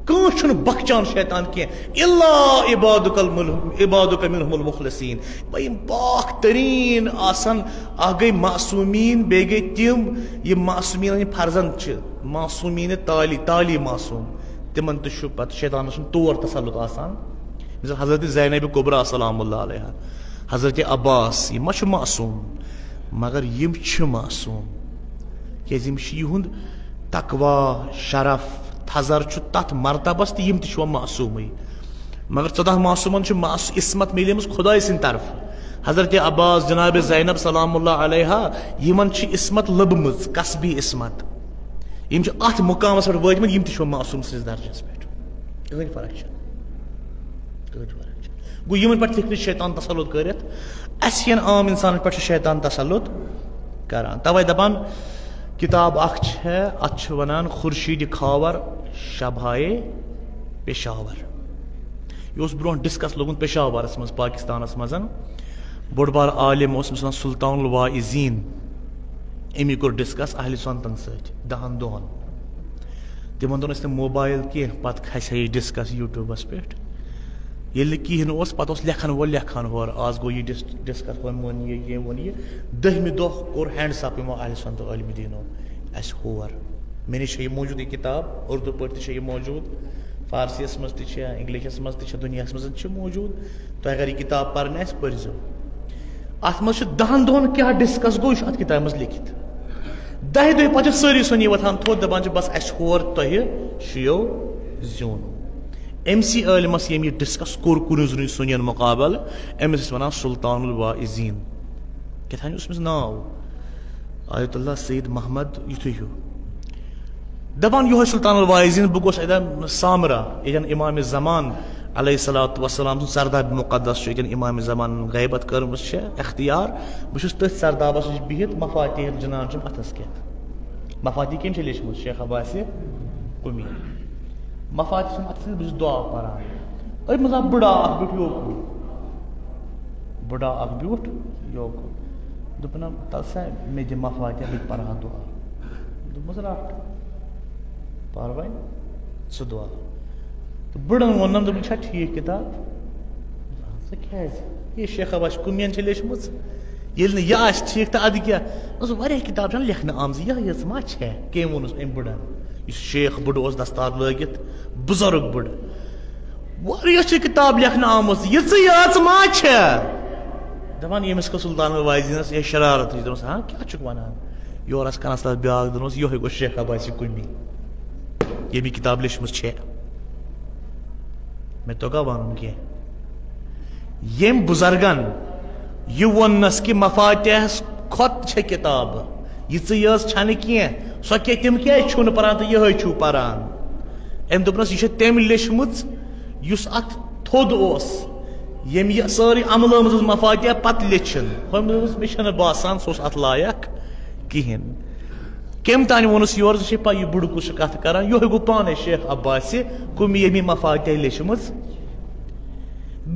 کانٛہہ چھُنہٕ بخچان شیطان کینٛہہ، الا عبادک المل-، عبادک منهم المخلصین۔ بھائی، یِم پاک تریٖن آسن، اکھ گٔے معصومیٖن، بیٚیہِ گٔے تِم، یِم معصومیٖن ہٕنٛدۍ فرزند چھِ، معصومیٖن تالی، تالی معصوم، تِمن تہِ چھُ پتہٕ شیطانس چھُنہٕ تور تسلط آسان۔ مثال حضرت زینب کبریٰ سلام اللہ علیہا، حضرت عباس، یِم ما چھِ معصوم؟ مگر یِم چھِ معصوم، کیازِ یِم چھِ، یِہُنٛد تقویٰ، شرف، تھزر چھُ تتھ مرتبس تہٕ یِم تہِ چھِ وۄنۍ معصومٕے۔ مگر ژۄداہ معصومن چھِ معص-، عصمت میلیمٕژ خدایہِ سٕنٛدِ طرفہٕ۔ حضرت عباس، جناب زینب سلام اللہ علیہا، یِمن چھِ عصمت لٔبمٕژ، کسبی عصمت۔ یِم چھِ اتھ مقامس پٮ۪ٹھ وٲتمٕتۍ، یِم تہِ چھِ وۄنۍ معصوم سٕنٛدِس درجس پٮ۪ٹھ۔ کٕہٕنۍ فرق چھَنہٕ۔ کٕہٕنۍ فرق چھَنہٕ۔ گوٚو، یِمن پٮ۪ٹھ تہِ ہیٚکہِ نہٕ شیطان تسلط کٔرِتھ۔ اَسہِ ہِوٮ۪ن عام اِنسانن پٮ۪ٹھ چھُ شیطان تسلط کران۔ توے دَپان، کِتاب اکھ چھےٚ، اَتھ چھِ وَنان خورشیٖدِ خاور شبہائے پشاور۔ یہِ اوس برونٛہہ ڈسکس لوٚگمُت پشاورس منٛز، پاکستانس منٛز۔ بوٚڑ بار عالم اوس، أمِس وَنان سلطان الواعظین۔ أمی کوٚر ڈسکس اہل سنتن سۭتۍ دَہن دۄہن۔ تِمن دۄہن ٲسۍ نہٕ موبایل کینٛہہ، پتہٕ کھسہِ ہے یہِ ڈسکس یوٗٹیوٗبس پٮ۪ٹھ۔ ییٚلہِ نہٕ کِہیٖنۍ اوس، پتہٕ اوس لیکھن وول لیکھان ہورٕ، آز گوٚو یہِ ڈس-، ڈسکس، ہُمۍ ووٚن یہِ، ییٚمۍ ووٚن یہِ۔ دٔہمہِ دۄہ کوٚر ہینڈس اپ یِمو اہل سنت عٲلمہِ دیٖنو اَسہِ ہور۔ مےٚ نِش چھےٚ یہِ موٗجوٗد، یہِ کِتاب، اُردو پٲٹھۍ تہِ چھےٚ یہِ موٗجوٗد، فارسیَس منٛز تہِ چھےٚ، اِنگلِشَس منٛز تہِ چھےٚ، دُنیاہَس منٛز چھِ موٗجوٗد۔ تۄہہِ اگر یہِ کِتاب پَرٕنۍ آسہِ، پٔرۍزیو۔ اَتھ منٛز چھِ دَہَن دۄہَن کیٛاہ ڈِسکَس گوٚو، یہِ چھُ اَتھ کِتابہِ منٛز لیکھِتھ۔ دَہہِ دۄہہِ پَتہٕ چھِ سٲری سُنی وۄتھان تھوٚد، دَپان چھِ، "بَس، اَسہِ ہور تۄہہِ شِیو زیوٗن۔" أمۍ سی عٲلمَس ییٚمۍ یہِ ڈِسکَس کوٚر کُنُے زوٚنُے سُنیَن مُقابلہٕ، أمِس ٲسۍ وَنان سلطان الواعظین۔ کیٛاہ تام اوس أمِس ناو، آیت اللہ سید محمد یُتھُے ہیوٗ۔ دَپان یِہوٚے سلطان الواعظین، بہٕ گوٚژھ اَتٮ۪ن سامرا، ییٚتٮ۪ن امام زمان علیہ الصلوۃ والسلام سُنٛد سرداب مقدس چھُ، ییٚتٮ۪ن امام زمانن غیبت کٔرمٕژ چھےٚ اختیار، بہٕ چھُس تٔتھۍ سردابس نِش بِہِتھ، مفاتیح الجنان چھُم اَتھس کٮ۪تھ۔ مفاتیح کٔمۍ چھےٚ لیچھمٕژ؟ شیخ عباسِ قُمی۔ مفاتیح چھُم اَتھس کٮ۪تھ، بہٕ چھُس دُعا پران۔ أتھۍ منٛز آو بٕڑا اکھ بیوٗٹھ یوکُن۔ بٕڑا اکھ بیوٗٹھ یوکُن۔ دوٚپُن، "تَل سا، مےٚ دِ مفاتیح، بہٕ تہِ پرٕ ہا دُعا۔" دوٚپمَس، "رَٹھ، پَر وۄنۍ ژٕ دُعا۔" تہٕ بٕڑَن ووٚننَم، دوٚپُن، "چھا ٹھیٖک کِتاب؟" "ژٕ کیٛازِ؟ یہِ شیخ عباسِ قُمین چھےٚ لیچھمٕژ۔ ییٚلہِ نہٕ یہِ آسہِ ٹھیٖک تہٕ اَدٕ کیٛاہ؟" دوٚپمَس، "واریاہ کِتاب چھَنہٕ لیکھنہٕ آمژٕ، یِہوٚے یٲژ ما چھےٚ؟" کٔمۍ ووٚنُس أمۍ بٕڑَن؟ یُس شیخ بُڑٕ اوس دستار لٲگِتھ، بُزرگ بُڑٕ۔ واریاہ چھِ کِتاب لیکھنہٕ آمٕژ، یِژٕے یٲژ ما چھےٚ؟ دَپان ییٚمِس کٔر سلطان الواعظینَس یہِ شرارت، یہِ دوٚپمَس، "ہاں، کیٛاہ چھُکھ وَنان؟" یورٕ آسہٕ کَنَس تَتھ بیٛاکھ، دوٚپمَس، "یِہوٚے گوٚو شیخ عباسِ قُمی، ییٚمۍ یہِ کِتاب لیچھمٕژ چھےٚ۔" مےٚ توٚگا وَنُن کینٛہہ؟ ییٚمۍ بُزرگن یہِ ووٚننَس کہِ مفاتیحس کھۄتہٕ چھےٚ کِتاب، یِژٕے یٲژ چھَنہٕ کینٛہہ، سۄ کیٛاہ، تِم کیٛازِ چھِو نہٕ پَران تہٕ یِہوٚے چھِو پَران؟ أمۍ دوٚپنَس، یہِ چھےٚ تٔمۍ لیچھمٕژ، یُس اَتھ تھوٚد اوس، ییٚمۍ یہِ سٲرٕے عملٲومٕژ ٲس مفاتیح، پَتہٕ لیچھِن۔ ہُمۍ دوٚپمَس، "مےٚ چھَنہٕ باسان سُہ اوس اَتھ لایق کِہیٖنۍ۔" کٔمۍ تانۍ ووٚنُس یورٕ، ژےٚ چھے پَے یہِ بُڑٕ کُس چھُ کَتھٕ کَران؟ یِہوٚے گوٚو پانَے شیخ عباسِ قُمی، ییٚمۍ یہِ مفاتیح لیچھمٕژ۔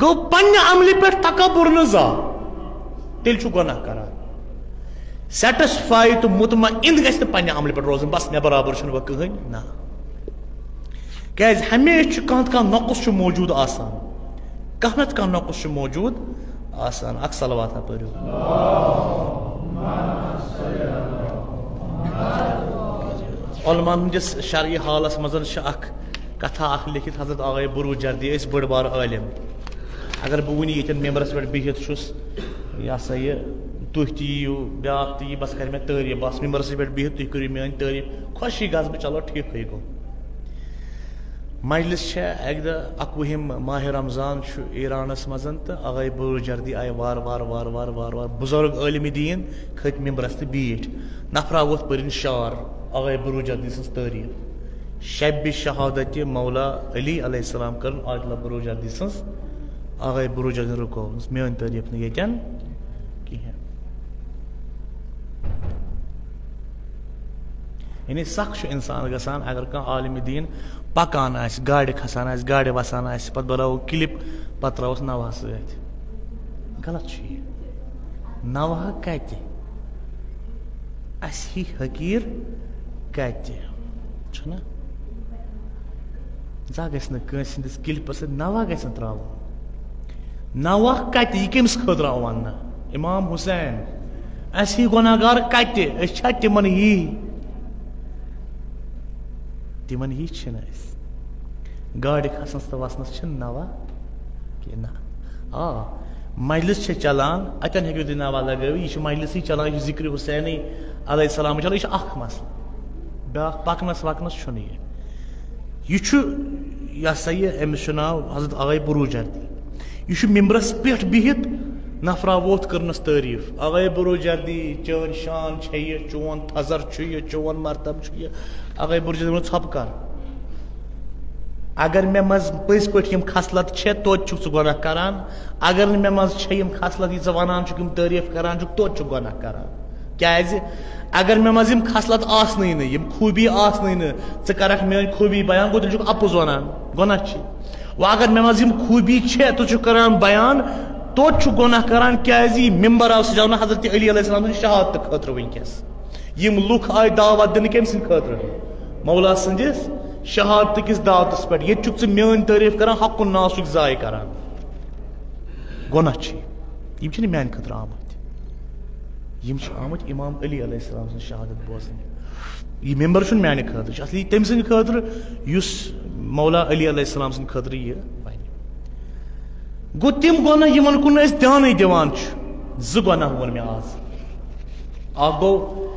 گوٚو پنٛنہِ عملہِ پٮ۪ٹھ تکبر نہٕ زانٛہہ، تیٚلہِ چھُ گۄناہ کَران۔ سیٹسفائی تہٕ مطمئن گژھِ نہٕ پنٛنہِ عملہِ پٮ۪ٹھ روزُن، "بس، مےٚ برابر چھُنہٕ وۄنۍ کٕہٕنۍ۔" نہ، کیٛازِ ہمیشہِ چھُ کانٛہہ نتہٕ کانٛہہ نقص چھُ موجوٗد آسان، کانٛہہ نتہٕ کانٛہہ نقص چھُ موجوٗد آسان۔ اکھ صلوات ہا پٔرِو۔ علماء ہٕنٛدِس شرعی حالس منٛز چھِ اکھ کتھا اکھ لیکھِتھ، حضرت آغا بروجردی ٲسۍ بٔڑ بار عٲلِم۔ اگر بہٕ وُنہِ ییٚتٮ۪ن ممبرس پٮ۪ٹھ بِہِتھ چھُس، یہِ ہسا یہِ، تُہۍ تہِ یِیِو، بیٛاکھ تہِ یی، بس کرِ مےٚ تعریٖف، بس ممبرسٕے پٮ۪ٹھ بِہِتھ تُہۍ کٔرِو میٲنۍ تعریٖف، خۄشی گژھٕ بہٕ، چلو ٹھیٖکھٕے گوٚو۔ مجلس چھےٚ اکہِ دۄہ، اکوُہِم ماہِ رمضان چھُ ایرانس منٛز، تہٕ آغا بروجردی آیہِ وارٕ وارٕ وارٕ وارٕ وارٕ وارٕ بزرگ عٲلمِ دیٖن کھٔتۍ ممبرس تہٕ بیٖٹھۍ۔ نفرا ووٚتھ پٔرِن شعر آغا بروجردی سٕنٛز تعریٖف۔ شبِ شہادتِ مولا علی علیہ السلام کٔرٕن آیت اللہ بروجردی سٕنٛز، آغا بروجردی رُکٲومٕژ، میٲنۍ تعریٖف نہٕ ییٚتٮ۪ن کِہیٖنۍ۔ یعنی سخ چھُ اِنسان گژھان، اگر کانٛہہ عالمِ دیٖن پکان آسہِ، گاڑِ کھسان آسہِ، گاڑِ وسان آسہِ، پتہٕ بناوو کلپ، پتہٕ ترٛاووس نوحہ سۭتۍ۔ غلط چھُ یہِ۔ نوحہ کتہِ؟ اَسہِ ہی حقیٖر کتہِ؟ چھُنہ؟ زانٛہہ گژھِ نہٕ کٲنٛسہِ ہٕنٛدِس کلپس سۭتۍ نوحہ گژھِ نہٕ ترٛاوُن۔ نوحہ کتہِ؟ یہِ کٔمِس خٲطرٕ آو وننہٕ؟ امام حسین۔ اَسہِ ہی گۄناہ گار کتہِ؟ أسۍ چھا تِمن ہی؟ تِمن ہی چھِنہٕ أسۍ۔ گاڑِ کھسنس تہٕ وسنس چھِنہٕ نوحہ۔ نہ، آ، مجلس چھےٚ چلان، اتٮ۪ن ہیٚکِو تُہۍ ناوہ لگٲوِتھ، یہِ چھِ مجلسٕے چلان، یہِ چھُ ذکر حسینٕے علیہ السلام چلان، یہِ چھُ اکھ مسلہٕ۔ بیٛاکھ پکنس وکنس چھُنہٕ یہِ۔ یہِ چھُ، یہِ ہسا یہِ، أمِس چھُ ناو حضرت آغاے بروجردی۔ یہِ چھُ ممبرس پٮ۪ٹھ بِہِتھ نفرا ووتھ کٔرنس تعریف، آغاے بروجردی، چٲنۍ شان چھےٚ یہِ، چون تھزر چھُ یہِ، چون مرتبہٕ چھُ یہِ۔ آغاے بروجردی ووٚن، ژھۄپہٕ کر۔ اگر مےٚ منٛز پٔزۍ پٲٹھۍ یِم خصلت چھےٚ، توتہِ چھُکھ ژٕ گۄناہ کران۔ اگر نہٕ مےٚ منٛز چھےٚ یِم خصلت، یہِ ژٕ وَنان چھُکھ، یِم تعریٖف کران چھُکھ، توتہِ چھُکھ گۄناہ کران۔ کیازِ؟ اگر مےٚ منٛز یِم خصلت آسنٕے نہٕ، یِم خوٗبی آسنٕے نہٕ، ژٕ کرکھ میٲنۍ خوٗبی بیان، گوٚو تیٚلہِ چھُکھ اَپُز وَنان، گۄناہ چھِ۔ وۄنۍ اگر مےٚ منٛز یِم خوٗبی چھےٚ، ژٕ چھُکھ کران بیان، توتہِ چھُکھ گۄناہ کران۔ کیازِ؟ یہِ ممبر آو سجاونہٕ حضرت علی علیہ السلام سٕنٛدِ شہادتہٕ خٲطرٕ وٕنکیٚس۔ یِم لُکھ آے دعوت دِنہٕ کٔمۍ سٕنٛدِ خٲطرٕ؟ مولا سٕنٛدِس شہادتہٕ کِس دعوتس پٮ۪ٹھ۔ ییٚتہِ چھُکھ ژٕ میٲنۍ تعریٖف کران، حق الناس چھُکھ ضایع کران۔ گۄناہ چھِ۔ یِم چھِنہٕ میانہِ خٲطرٕ آمٕتۍ۔ یِم چھِ آمٕتۍ امام علی علیہ السلام سٕنٛز شہادت بوزنہِ۔ یہِ ممبر چھُنہٕ میانہِ خٲطرٕ، یہِ چھُ اصلی تٔمۍ سٕنٛدِ خٲطرٕ، یُس مولا علی علیہ السلام سٕنٛدِ خٲطرٕ یہِ بنہِ۔ گوٚو، تِم گۄناہ، یِمن کُن نہٕ أسۍ دھیانٕے دِوان چھِ۔ زٕ گۄناہ ووٚن مےٚ آز۔ اکھ گوٚو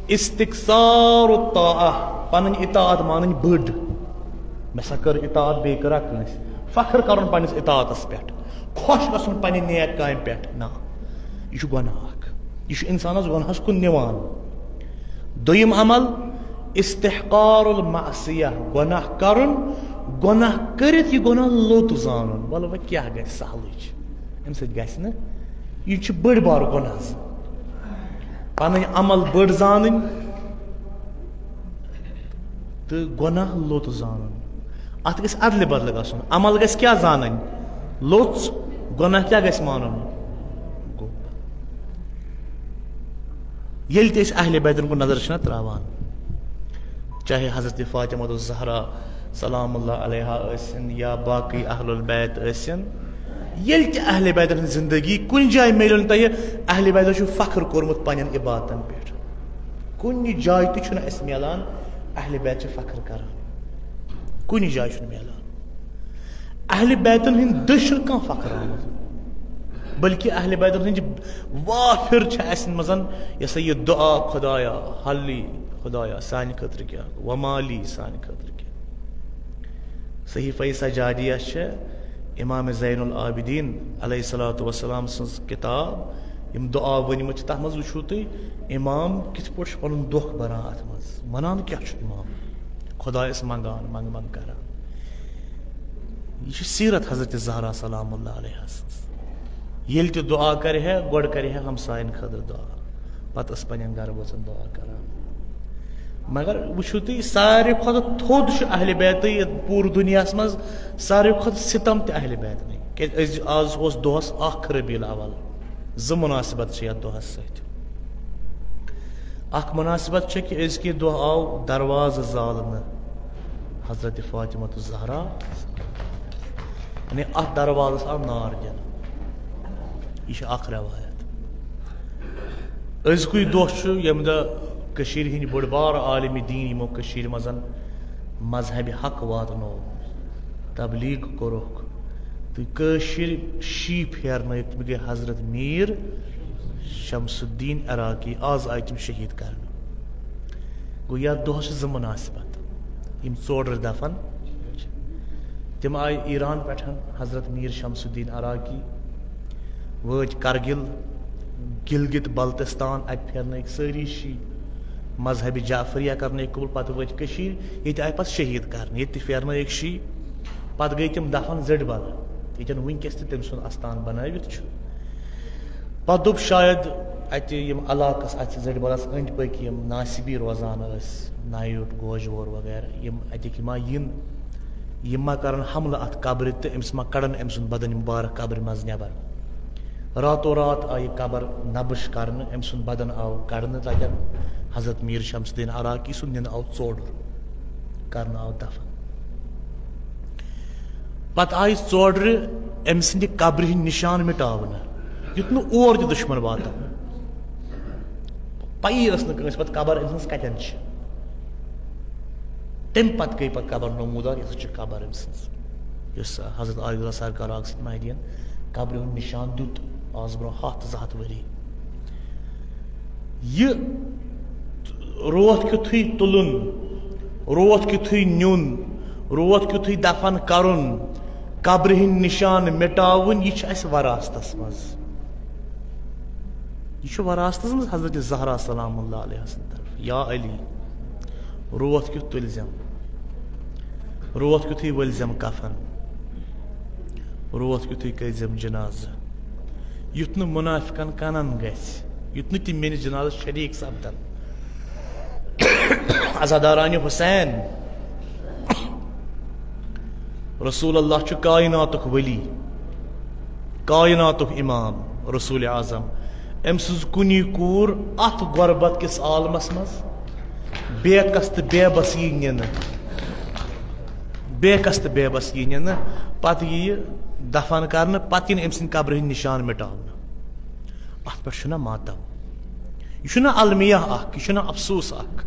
استکثار الطاعہ، پنٕنۍ اطاعت مانٕنۍ بٔڑ۔ مےٚ سا کٔر اطاعت، بیٚیہِ کٔرا کٲنٛسہِ؟ فخر کرُن پننِس اطاعتس پٮ۪ٹھ، خۄش گژھُن پننہِ نیک کامہِ پٮ۪ٹھ۔ نہ، یہِ چھُ گۄناہ اکھ۔ یہِ چھُ انسانس گۄناہس کُن نِوان۔ دوٚیِم عمل، استحقار المعصیہ، گۄناہ کرُن، گۄناہ کٔرِتھ یہِ گۄناہ لوٚت زانُن۔ وَلہٕ وۄنۍ کیٛاہ گژھِ، سہلٕے چھُ، اَمہِ سۭتۍ گژھِ نہٕ۔ یہِ چھِ بٔڑ بار گۄناہ زٕ۔ پَنٕنۍ عمل بٔڑ زانٕنۍ تہٕ گۄناہ لوٚت زانُن۔ اَتھ گژھِ اَدلہِ بدلہٕ گژھُن۔ عمل گژھِ کیٛاہ زانٕنۍ؟ لوٚژ۔ گۄناہ کیٛاہ گژھِ مانُن؟ گوٚب۔ ییٚلہِ تہِ أسۍ اہل بیتن کُن نظر چھِنہ تراوان، چاہے حضرت فاطمہ الزہرا سلام اللہ علیہا ٲسِن یا باقٕے اہل البیت ٲسِن، ییٚلہِ تہِ اہل بیتن ہٕنٛز زندگی کُنہِ جایہِ میلن تۄہہِ، اہل بیتو چھُ فخر کوٚرمُت پننٮ۪ن عبادتن پٮ۪ٹھ۔ کُنہِ جایہِ تہِ چھُنہٕ اَسہِ میلان اہل بیت چھِ فخر کران، کُنہِ جایہِ چھُنہٕ میلان۔ اہل بیتن ہٕنٛدۍ دٔسۍ چھُنہٕ کانٛہہ فخر آمُت، بلکہِ اہل بیتن ہٕنٛدۍ وافر چھِ اَسہِ منٛز، یہِ ہسا یہِ دعا، خدایا، حلی، خدایا، سانہِ خٲطرٕ کیٛاہ، ومالی، سانہِ خٲطرٕ کیٛاہ۔ صحیفہ سجادیہ چھِ امام زین العابدین علیہ الصلوۃ والسلام سٕنٛز کتاب، یِم دعا ؤنمٕتۍ چھِ، تَتھ منٛز وٕچھِو تُہۍ امام کِتھ پٲٹھۍ چھُ پَنُن دۄکھ بَران اَتھ منٛز۔ وَنان کیٛاہ چھُ امام؟ خۄدایَس منٛگان، منٛگہٕ منٛگہٕ کَران۔ یہِ چھِ سیٖرت حضرت زہرا سلام اللہ علیہا سٕنٛز۔ ییٚلہِ تہِ دُعا کَرِ ہے، گۄڈٕ کَرِ ہے ہمسایَن خٲطرٕ دُعا، پَتہٕ ٲس پنٛنٮ۪ن گَرٕ وٲژَن دُعا کَران۔ مگر وٕچھِو تُہۍ، ساروی کھۄتہٕ تھوٚد چھُ اہل بیتٕے یَتھ پوٗرٕ دُنیاہَس منٛز، ساروی کھۄتہٕ سِتَم تہِ اہل بیتنٕے۔ کیٛازِ أزۍ، آز اوس دۄہَس اَکھ ربیع الاول، زٕ مُناسبت چھِ یَتھ دۄہَس سۭتۍ۔ اَکھ مُناسبت چھِ کہِ أزکہِ دۄہ آو دروازٕ زالنہٕ حضرت فاطمہ الزہرا، یعنی اَتھ دروازَس آو نار دِنہٕ۔ یہِ چھِ اَکھ رٮ۪وایت۔ أزکُے دۄہ چھُ ییٚمہِ دۄہ کٔشیٖرِ ہِنٛدۍ بٔڑ بار عالمِ دیٖن، یِمو کٔشیٖرِ منٛز مذہبِ حق واتنوو، تبلیغ کوٚرُکھ، تہٕ کٲشِرۍ شی پھیرنٲوِکھ، تِم گٔے حضرت میٖر شمس الدیٖن عراقی۔ آز آیہِ تِم شہیٖد کرنہٕ۔ گوٚو، یَتھ دۄہَس چھِ زٕ مُناسبت، یِم ژوڈرٕ دفن چھِ۔ تِم آیہِ ایران پٮ۪ٹھ، حضرت میٖر شمس الدیٖن عراقی، وٲتۍ کرگِل، گِلگِت بلتستان، اَتہِ پھیرنٲوِکھ سٲری شی مذہبِ جعفریہ، کرنٲوِکھ قبول، پتہٕ وٲتۍ کٔشیٖر، ییٚتہِ آیہِ پتہٕ شہیٖد کرنہٕ، ییٚتہِ تہِ پھیرنٲوِکھ شی، پتہٕ گٔے تِم دفن زِڈبل، ییٚتٮ۪ن وٕنکیٚس تہِ تٔمۍ سُنٛد استان بنٲوِتھ چھُ۔ پتہٕ دوٚپ شاید اَتہِ یِم علاقس، اَتھ زِڈبلس أنٛدۍ پٔکۍ یِم ناسبی روزان ٲسۍ، نایوٹ، گوجور وغیرہ، یِم اَتِکۍ ما یِن، یِم ما کرن حملہٕ اَتھ قبرِ تہٕ أمِس ما کڑن أمۍ سُنٛد بدن مُبارک قبرِ منٛز نٮ۪بر۔ راتو رات آیہِ قبر نبش کرنہٕ، أمۍ سُنٛد بدن آو کڑنہٕ، تاکہِ حضرت میٖر شمس الدیٖن عراقی سُنٛد نِنہٕ آو ژوٚڈُر، کرنہٕ آو دفن۔ پتہٕ آیہِ ژوٚڈرِ أمۍ سٕنٛدِ قبرِ ہٕنٛدۍ نِشان مِٹاونہٕ، یُتھ نہٕ اور تہِ دُشمن واتن۔ پَیی ٲس نہٕ کٲنٛسہِ پتہٕ قبر أمۍ سٕنٛز کتٮ۪ن چھِ۔ تَمہِ پتہٕ گٔے پتہٕ قبر نمودار، یہِ ہسا چھِ قبر أمۍ سٕنٛز۔ یُس حضرت علی رضا سرکار آکھ سۭتۍ مہدیَن قبرِ ہُنٛد نِشان دیُت آز برونٛہہ ہَتھ زٕ ہَتھ ؤری۔ یہِ روتھ کیُتھُے تُلُن، روتھ کیُتھُے نیُن، روتھ کیُتھُے دفن کرُن، قبرِ ہٕنٛدۍ نِشان مِٹاوٕنۍ، یہِ چھُ اَسہِ وراثتس منٛز۔ یہِ چھُ وراثتس منٛز حضرت زہرا سلام اللہ علیہ سٕنٛدِ طرفہٕ۔ یا علی، روتھ کیُتھ تُلزٮ۪م، روتھ کیُتھُے ؤلزٮ۪م کفن، روتھ کیُتھُے کٔرزٮ۪م جنازٕ، یُتھ نہٕ منافقن کنن گژھِ، یُتھ نہٕ تِم میٲنِس جنازس شریک سپدن۔ عزادارانِ حسین، رسول اللہ چھُ کائناتُک ولی، کائناتُک امام، رسول اعظم۔ أمۍ سٕنٛز کُنی کوٗر اتھ غربت کِس عالمس منٛز بے کس تہٕ بے بس یی نِنہٕ، بے کس تہٕ بے بس یی نِنہٕ۔ پتہٕ یی یہِ دفن کرنہٕ، پتہٕ یِن أمۍ سٕنٛدِ قبرِ ہٕنٛدۍ نشان مٹاونہٕ۔ اتھ پٮ۪ٹھ چھُنہ ماتم؟ یہِ چھُنہ المیہ اکھ، یہِ چھُنہ افسوس اکھ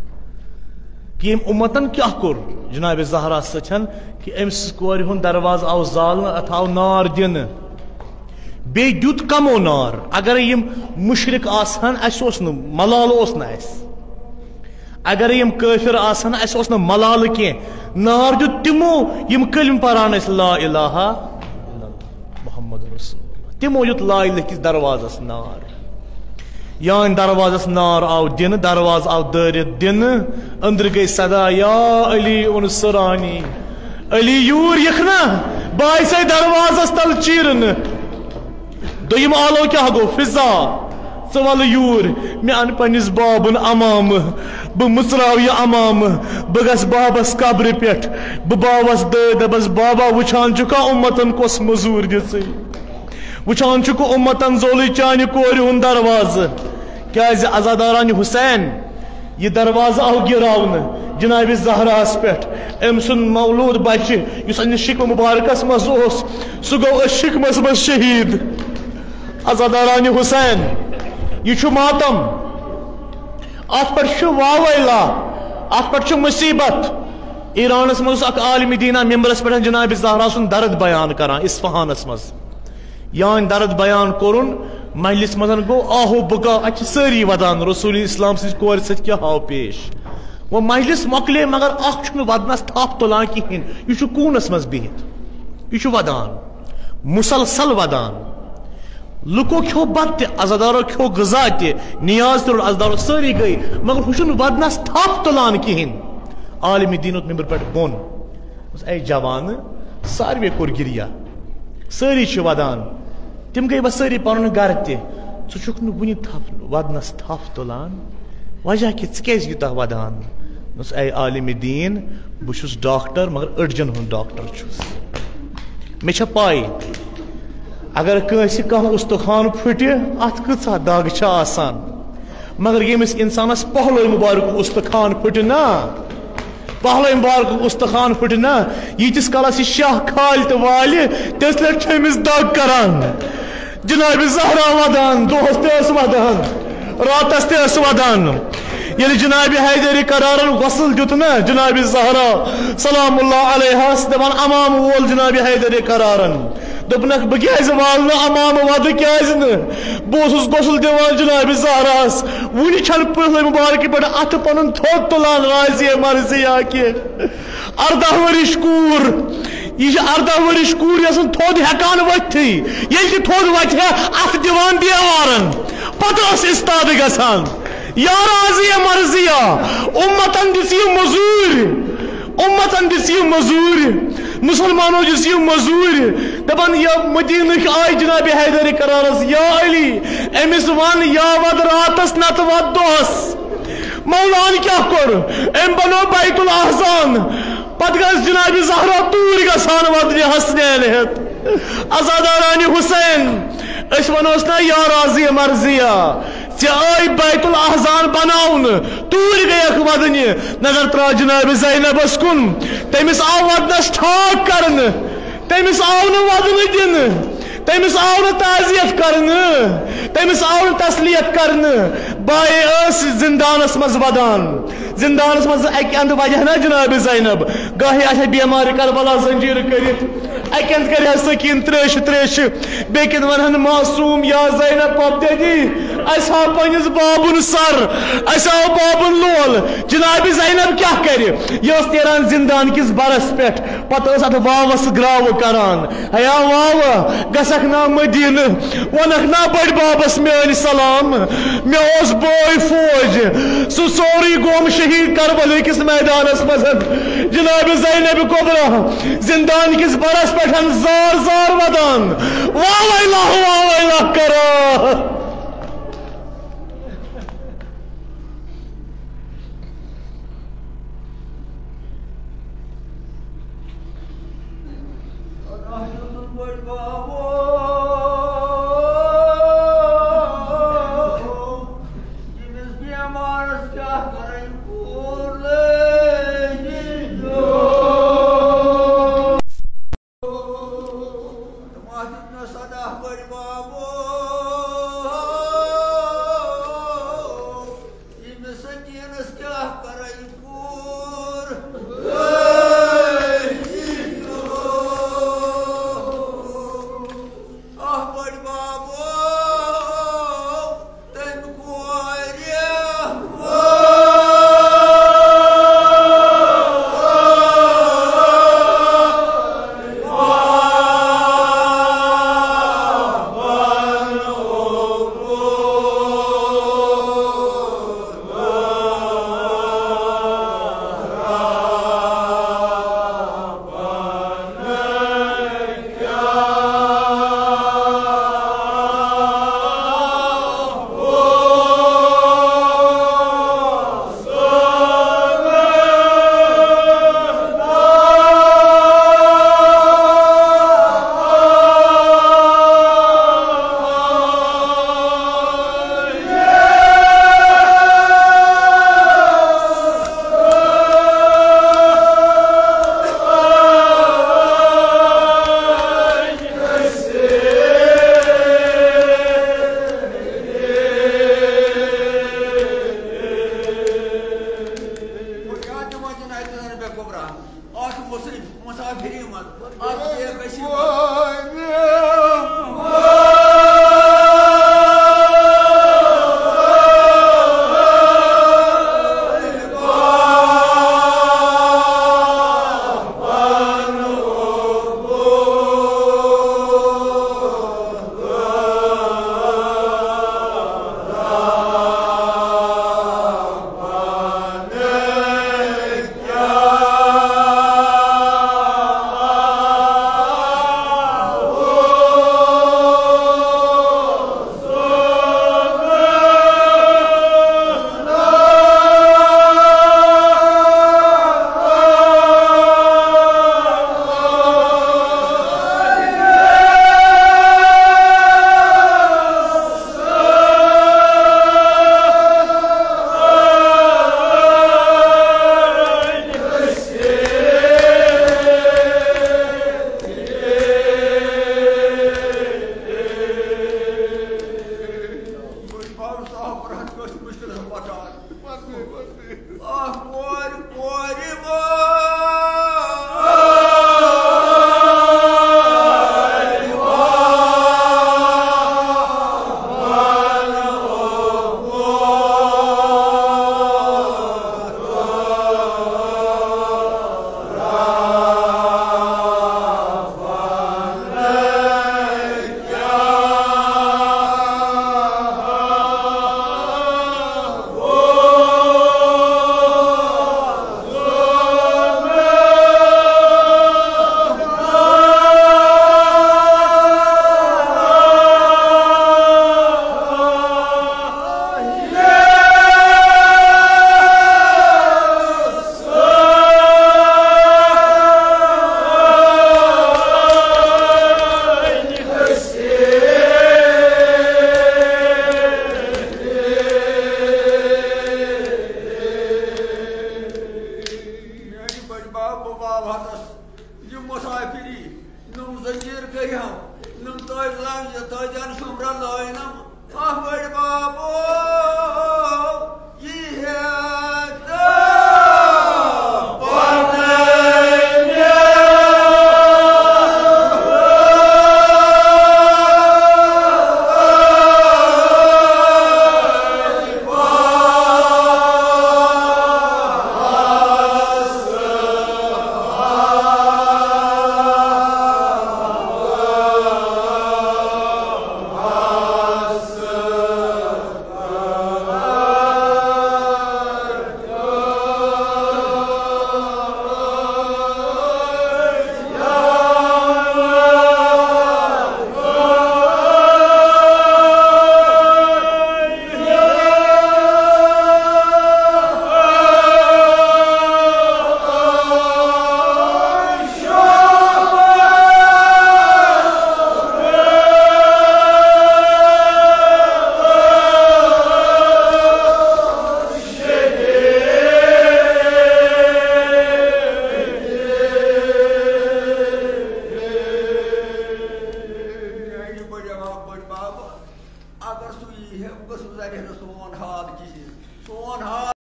کہِ ییٚمۍ اُمتن کیٛاہ کوٚر جناب زہرا سۭتۍ، کہِ أمۍ سٕنٛز کورِ ہُنٛد دروازٕ آو زالنہٕ، اتھ آو نار دِنہٕ، بیٚیہِ دیُت کمو نار؟ اگرے یِم مُشرِک آسہٕ ہن، اسہِ اوس نہٕ ملالہٕ، اوس نہٕ اسہِ۔ اگرے یِم کٲفِر آسہٕ ہن، اسہِ اوس نہٕ ملالہٕ کینٛہہ۔ نار دیُت تِمو، یِم کلمہٕ پران ٲسۍ، لا الہ الا اللہ محمد رسول اللہ۔ تِمو دیُت لا الہ کِس دروازس نار۔ یان دروازس نار آو دِنہٕ، دروازٕ آو دٲرِتھ دِنہٕ۔ أنٛدرٕ گٔے صدا، یا علی انصرانی، علی یوٗر یِکھ نا، بہٕ آیسے دروازس تل چیٖرنہٕ۔ دوٚیِم آلو کیٛاہ گوٚو؟ فضا، ژٕ وَلہٕ یوٗرۍ، مےٚ اَن پنٛنِس بابُن عمامہٕ، بہٕ مُژراو یہِ عمامہٕ، بہٕ گژھٕ بابس قبرِ پٮ۪ٹھ، بہٕ باوس دٲدۍ، دَپس، بابا، وٕچھان چھُکھا اُمتن کۄس مٔزوٗرۍ دِژٕے؟ وٕچھان چھُکھ اُمتن زولٕے چانہِ کورِ ہُنٛد دروازٕ؟ کیٛازِ عزادارانہِ حسین، یہِ دروازٕ آو گِراونہٕ جناب زہراہس پٮ۪ٹھ۔ أمۍ سُنٛد مولوٗد بچہِ، یُس أمِس شِکمہٕ مُبارکس منٛز اوس، سُہ گوٚو أتھۍ شِکمس منٛز شہیٖد۔ عزادارانہِ حسین، یہِ چھُ ماتم، اتھ پٮ۪ٹھ چھُ واویلا، اتھ پٮ۪ٹھ چھُ مُصیبت۔ ایرانس منٛز اوس اکھ عالمِ دیٖنا ممبرس پٮ۪ٹھ جناب زہرا سُنٛد درد بیان کران اصفہانس منٛز۔ یان درد بیان کوٚرُن، مجلس منٛز گوٚو آہو بکا، اتہِ چھِ سٲری ودان رسول اسلام سٕنٛزِ کورِ سۭتۍ کیٛاہ آو پیش۔ وۄنۍ مجلس مۄکلے، مگر اکھ چھُنہٕ ودنس تھپھ تُلان کِہیٖنۍ، یہِ چھُ کوٗنس منٛز بِہِتھ، یہِ چھُ ودان، مسلسل ودان۔ لُکو کھیوٚو بتہٕ تہِ، عزادارو کھیوٚو غذا تہِ، نیاز تہِ روٚٹ عزادارو، سٲری گٔے، مگر ہُہ چھُنہٕ ودنس تھپھ تُلان کِہیٖنۍ۔ عالمِ دیٖن ووٚتھ ممبر پٮ۪ٹھ بۄن۔ دوٚپُس، اے جوانہٕ، ساروے کوٚر گِریہ، سٲری چھِ وَدان۔ تِم گٔے وۄنۍ سٲری پَنُن گَرٕ تہِ۔ ژٕ چھُکھ نہٕ وُنہِ تھپھ، وَدنَس تھپھ تُلان۔ وجہ کہِ ژٕ کیٛازِ یوٗتاہ وَدان؟ دوٚپُس، اے عالمِ دیٖن، بہٕ چھُس ڈاکٹر، مگر أڈجَن ہُنٛد ڈاکٹر چھُس۔ مےٚ چھےٚ پَے، اگر کٲنٛسہِ کانٛہہ اُستُخان پھُٹہِ، اَتھ کۭژاہ دَگ چھےٚ آسان، مگر ییٚمِس اِنسانَس پہلوے مُبارک اُستُخان پھُٹہِ نا، پہلوے مُبارک اُستُخان پھُٹہِ نا، ییٖتِس کالَس یہِ شاہ کھالہِ تہٕ والہِ، تِژھ لَٹہِ چھِ أمِس دَگ کَران۔ جناب زہرا وَدان، دۄہَس تہِ ٲس وَدان، راتَس تہِ ٲس وَدان۔ ییٚلہِ جناب حیدر قرارن غسل دیُت نا، جناب زہرا سلام اللہ علیہس دپان، امام وول جناب حیدر قرارن۔ دوٚپنکھ، بہٕ کیازِ والہٕ نہٕ امام وَدٕ، کیازِ نہٕ؟ بہٕ اوسُس غسل دِوان جناب زہراہس۔ وُنہِ چھَنہٕ پہلوے مُبارکہِ پٮ۪ٹھ اَتھٕ پَنُن تھوٚد تُلان، راضیہ مرضیہ کہِ اَرداہ ؤرِش کوٗر، یہِ چھِ اَرداہ ؤرِش کوٗر یۄس نہٕ تھوٚد ہٮ۪کان ؤتھتھٕے، ییٚلہِ تہِ تھوٚد وَتھِ ہا، اَتھٕ دِوان دیوارن، پَتہٕ ٲس استاد گژھان۔ یا راضیہ مرضیہ، اُمتن دِژ یہِ مٔزوٗرۍ، اُمتن دِژ یہِ مٔزوٗرۍ، مُسلمانو دِژ یہِ مٔزوٗرۍ۔ دَپان، یا مدیٖنٕکۍ آے جناب حیدر قرارس، یا علی، أمِس وَن یا وَد راتس نتہٕ وَد دۄہس۔ مولان کیٛاہ کوٚر؟ أمۍ بنوو بیت الاحزان۔ پتہٕ گژھ جناب زہرا توٗرۍ گژھان وَدنہِ حسنین ہٮ۪تھ۔ عزادارانہِ حسین، أسۍ وَنوس نا یا راضیہ مرضیہ، ژےٚ آے بیت الاحزان بناونہٕ، توٗرۍ گٔیَکھ وَدنہِ۔ نظر ترٛاو جناب زینبس کُن، تٔمِس آو وَدنَس ٹھاک کرنہٕ، تٔمِس آو نہٕ وَدنہٕ دِنہٕ، تٔمِس آو نہٕ تعزیت کرنہٕ، تٔمِس آو نہٕ تسلیت کرنہٕ۔ بایہِ ٲس زندانس منٛز وَدان، زندانس منٛز اکہِ اندٕ وجہ نا جناب زینب، گاہے آسہِ ہا بیمار کربلا زنجیر کٔرِتھ، اکہِ اندٕ کرِ ہا سکین تریشہِ تریشہِ، بیٚیہِ کِنۍ ونہن معصوم یا زینب پۄپھ دیدی، اسہِ ہاو پننِس بابُن سر، اسہِ ہاو بابُن لول۔ جناب زینب کیٛاہ کرِ؟ یہِ ٲس نیران زندان کِس برس پٮ۪ٹھ، پتہٕ ٲس اتھ واوس گراوٕ کران۔ ہیا واوٕ، گژھکھ نا مدینہٕ، وَنَکھ نا بٔڑۍ بابَس میٲنۍ سلام۔ مےٚ اوس بوے فوج، سُہ سورُے گوم شہید کربلہٕ کِس میدانَس منٛز۔ جناب زینب کبریٰ زندان کِس برس پٮ۪ٹھ زار زار ودان، واویلا، واویلا کران۔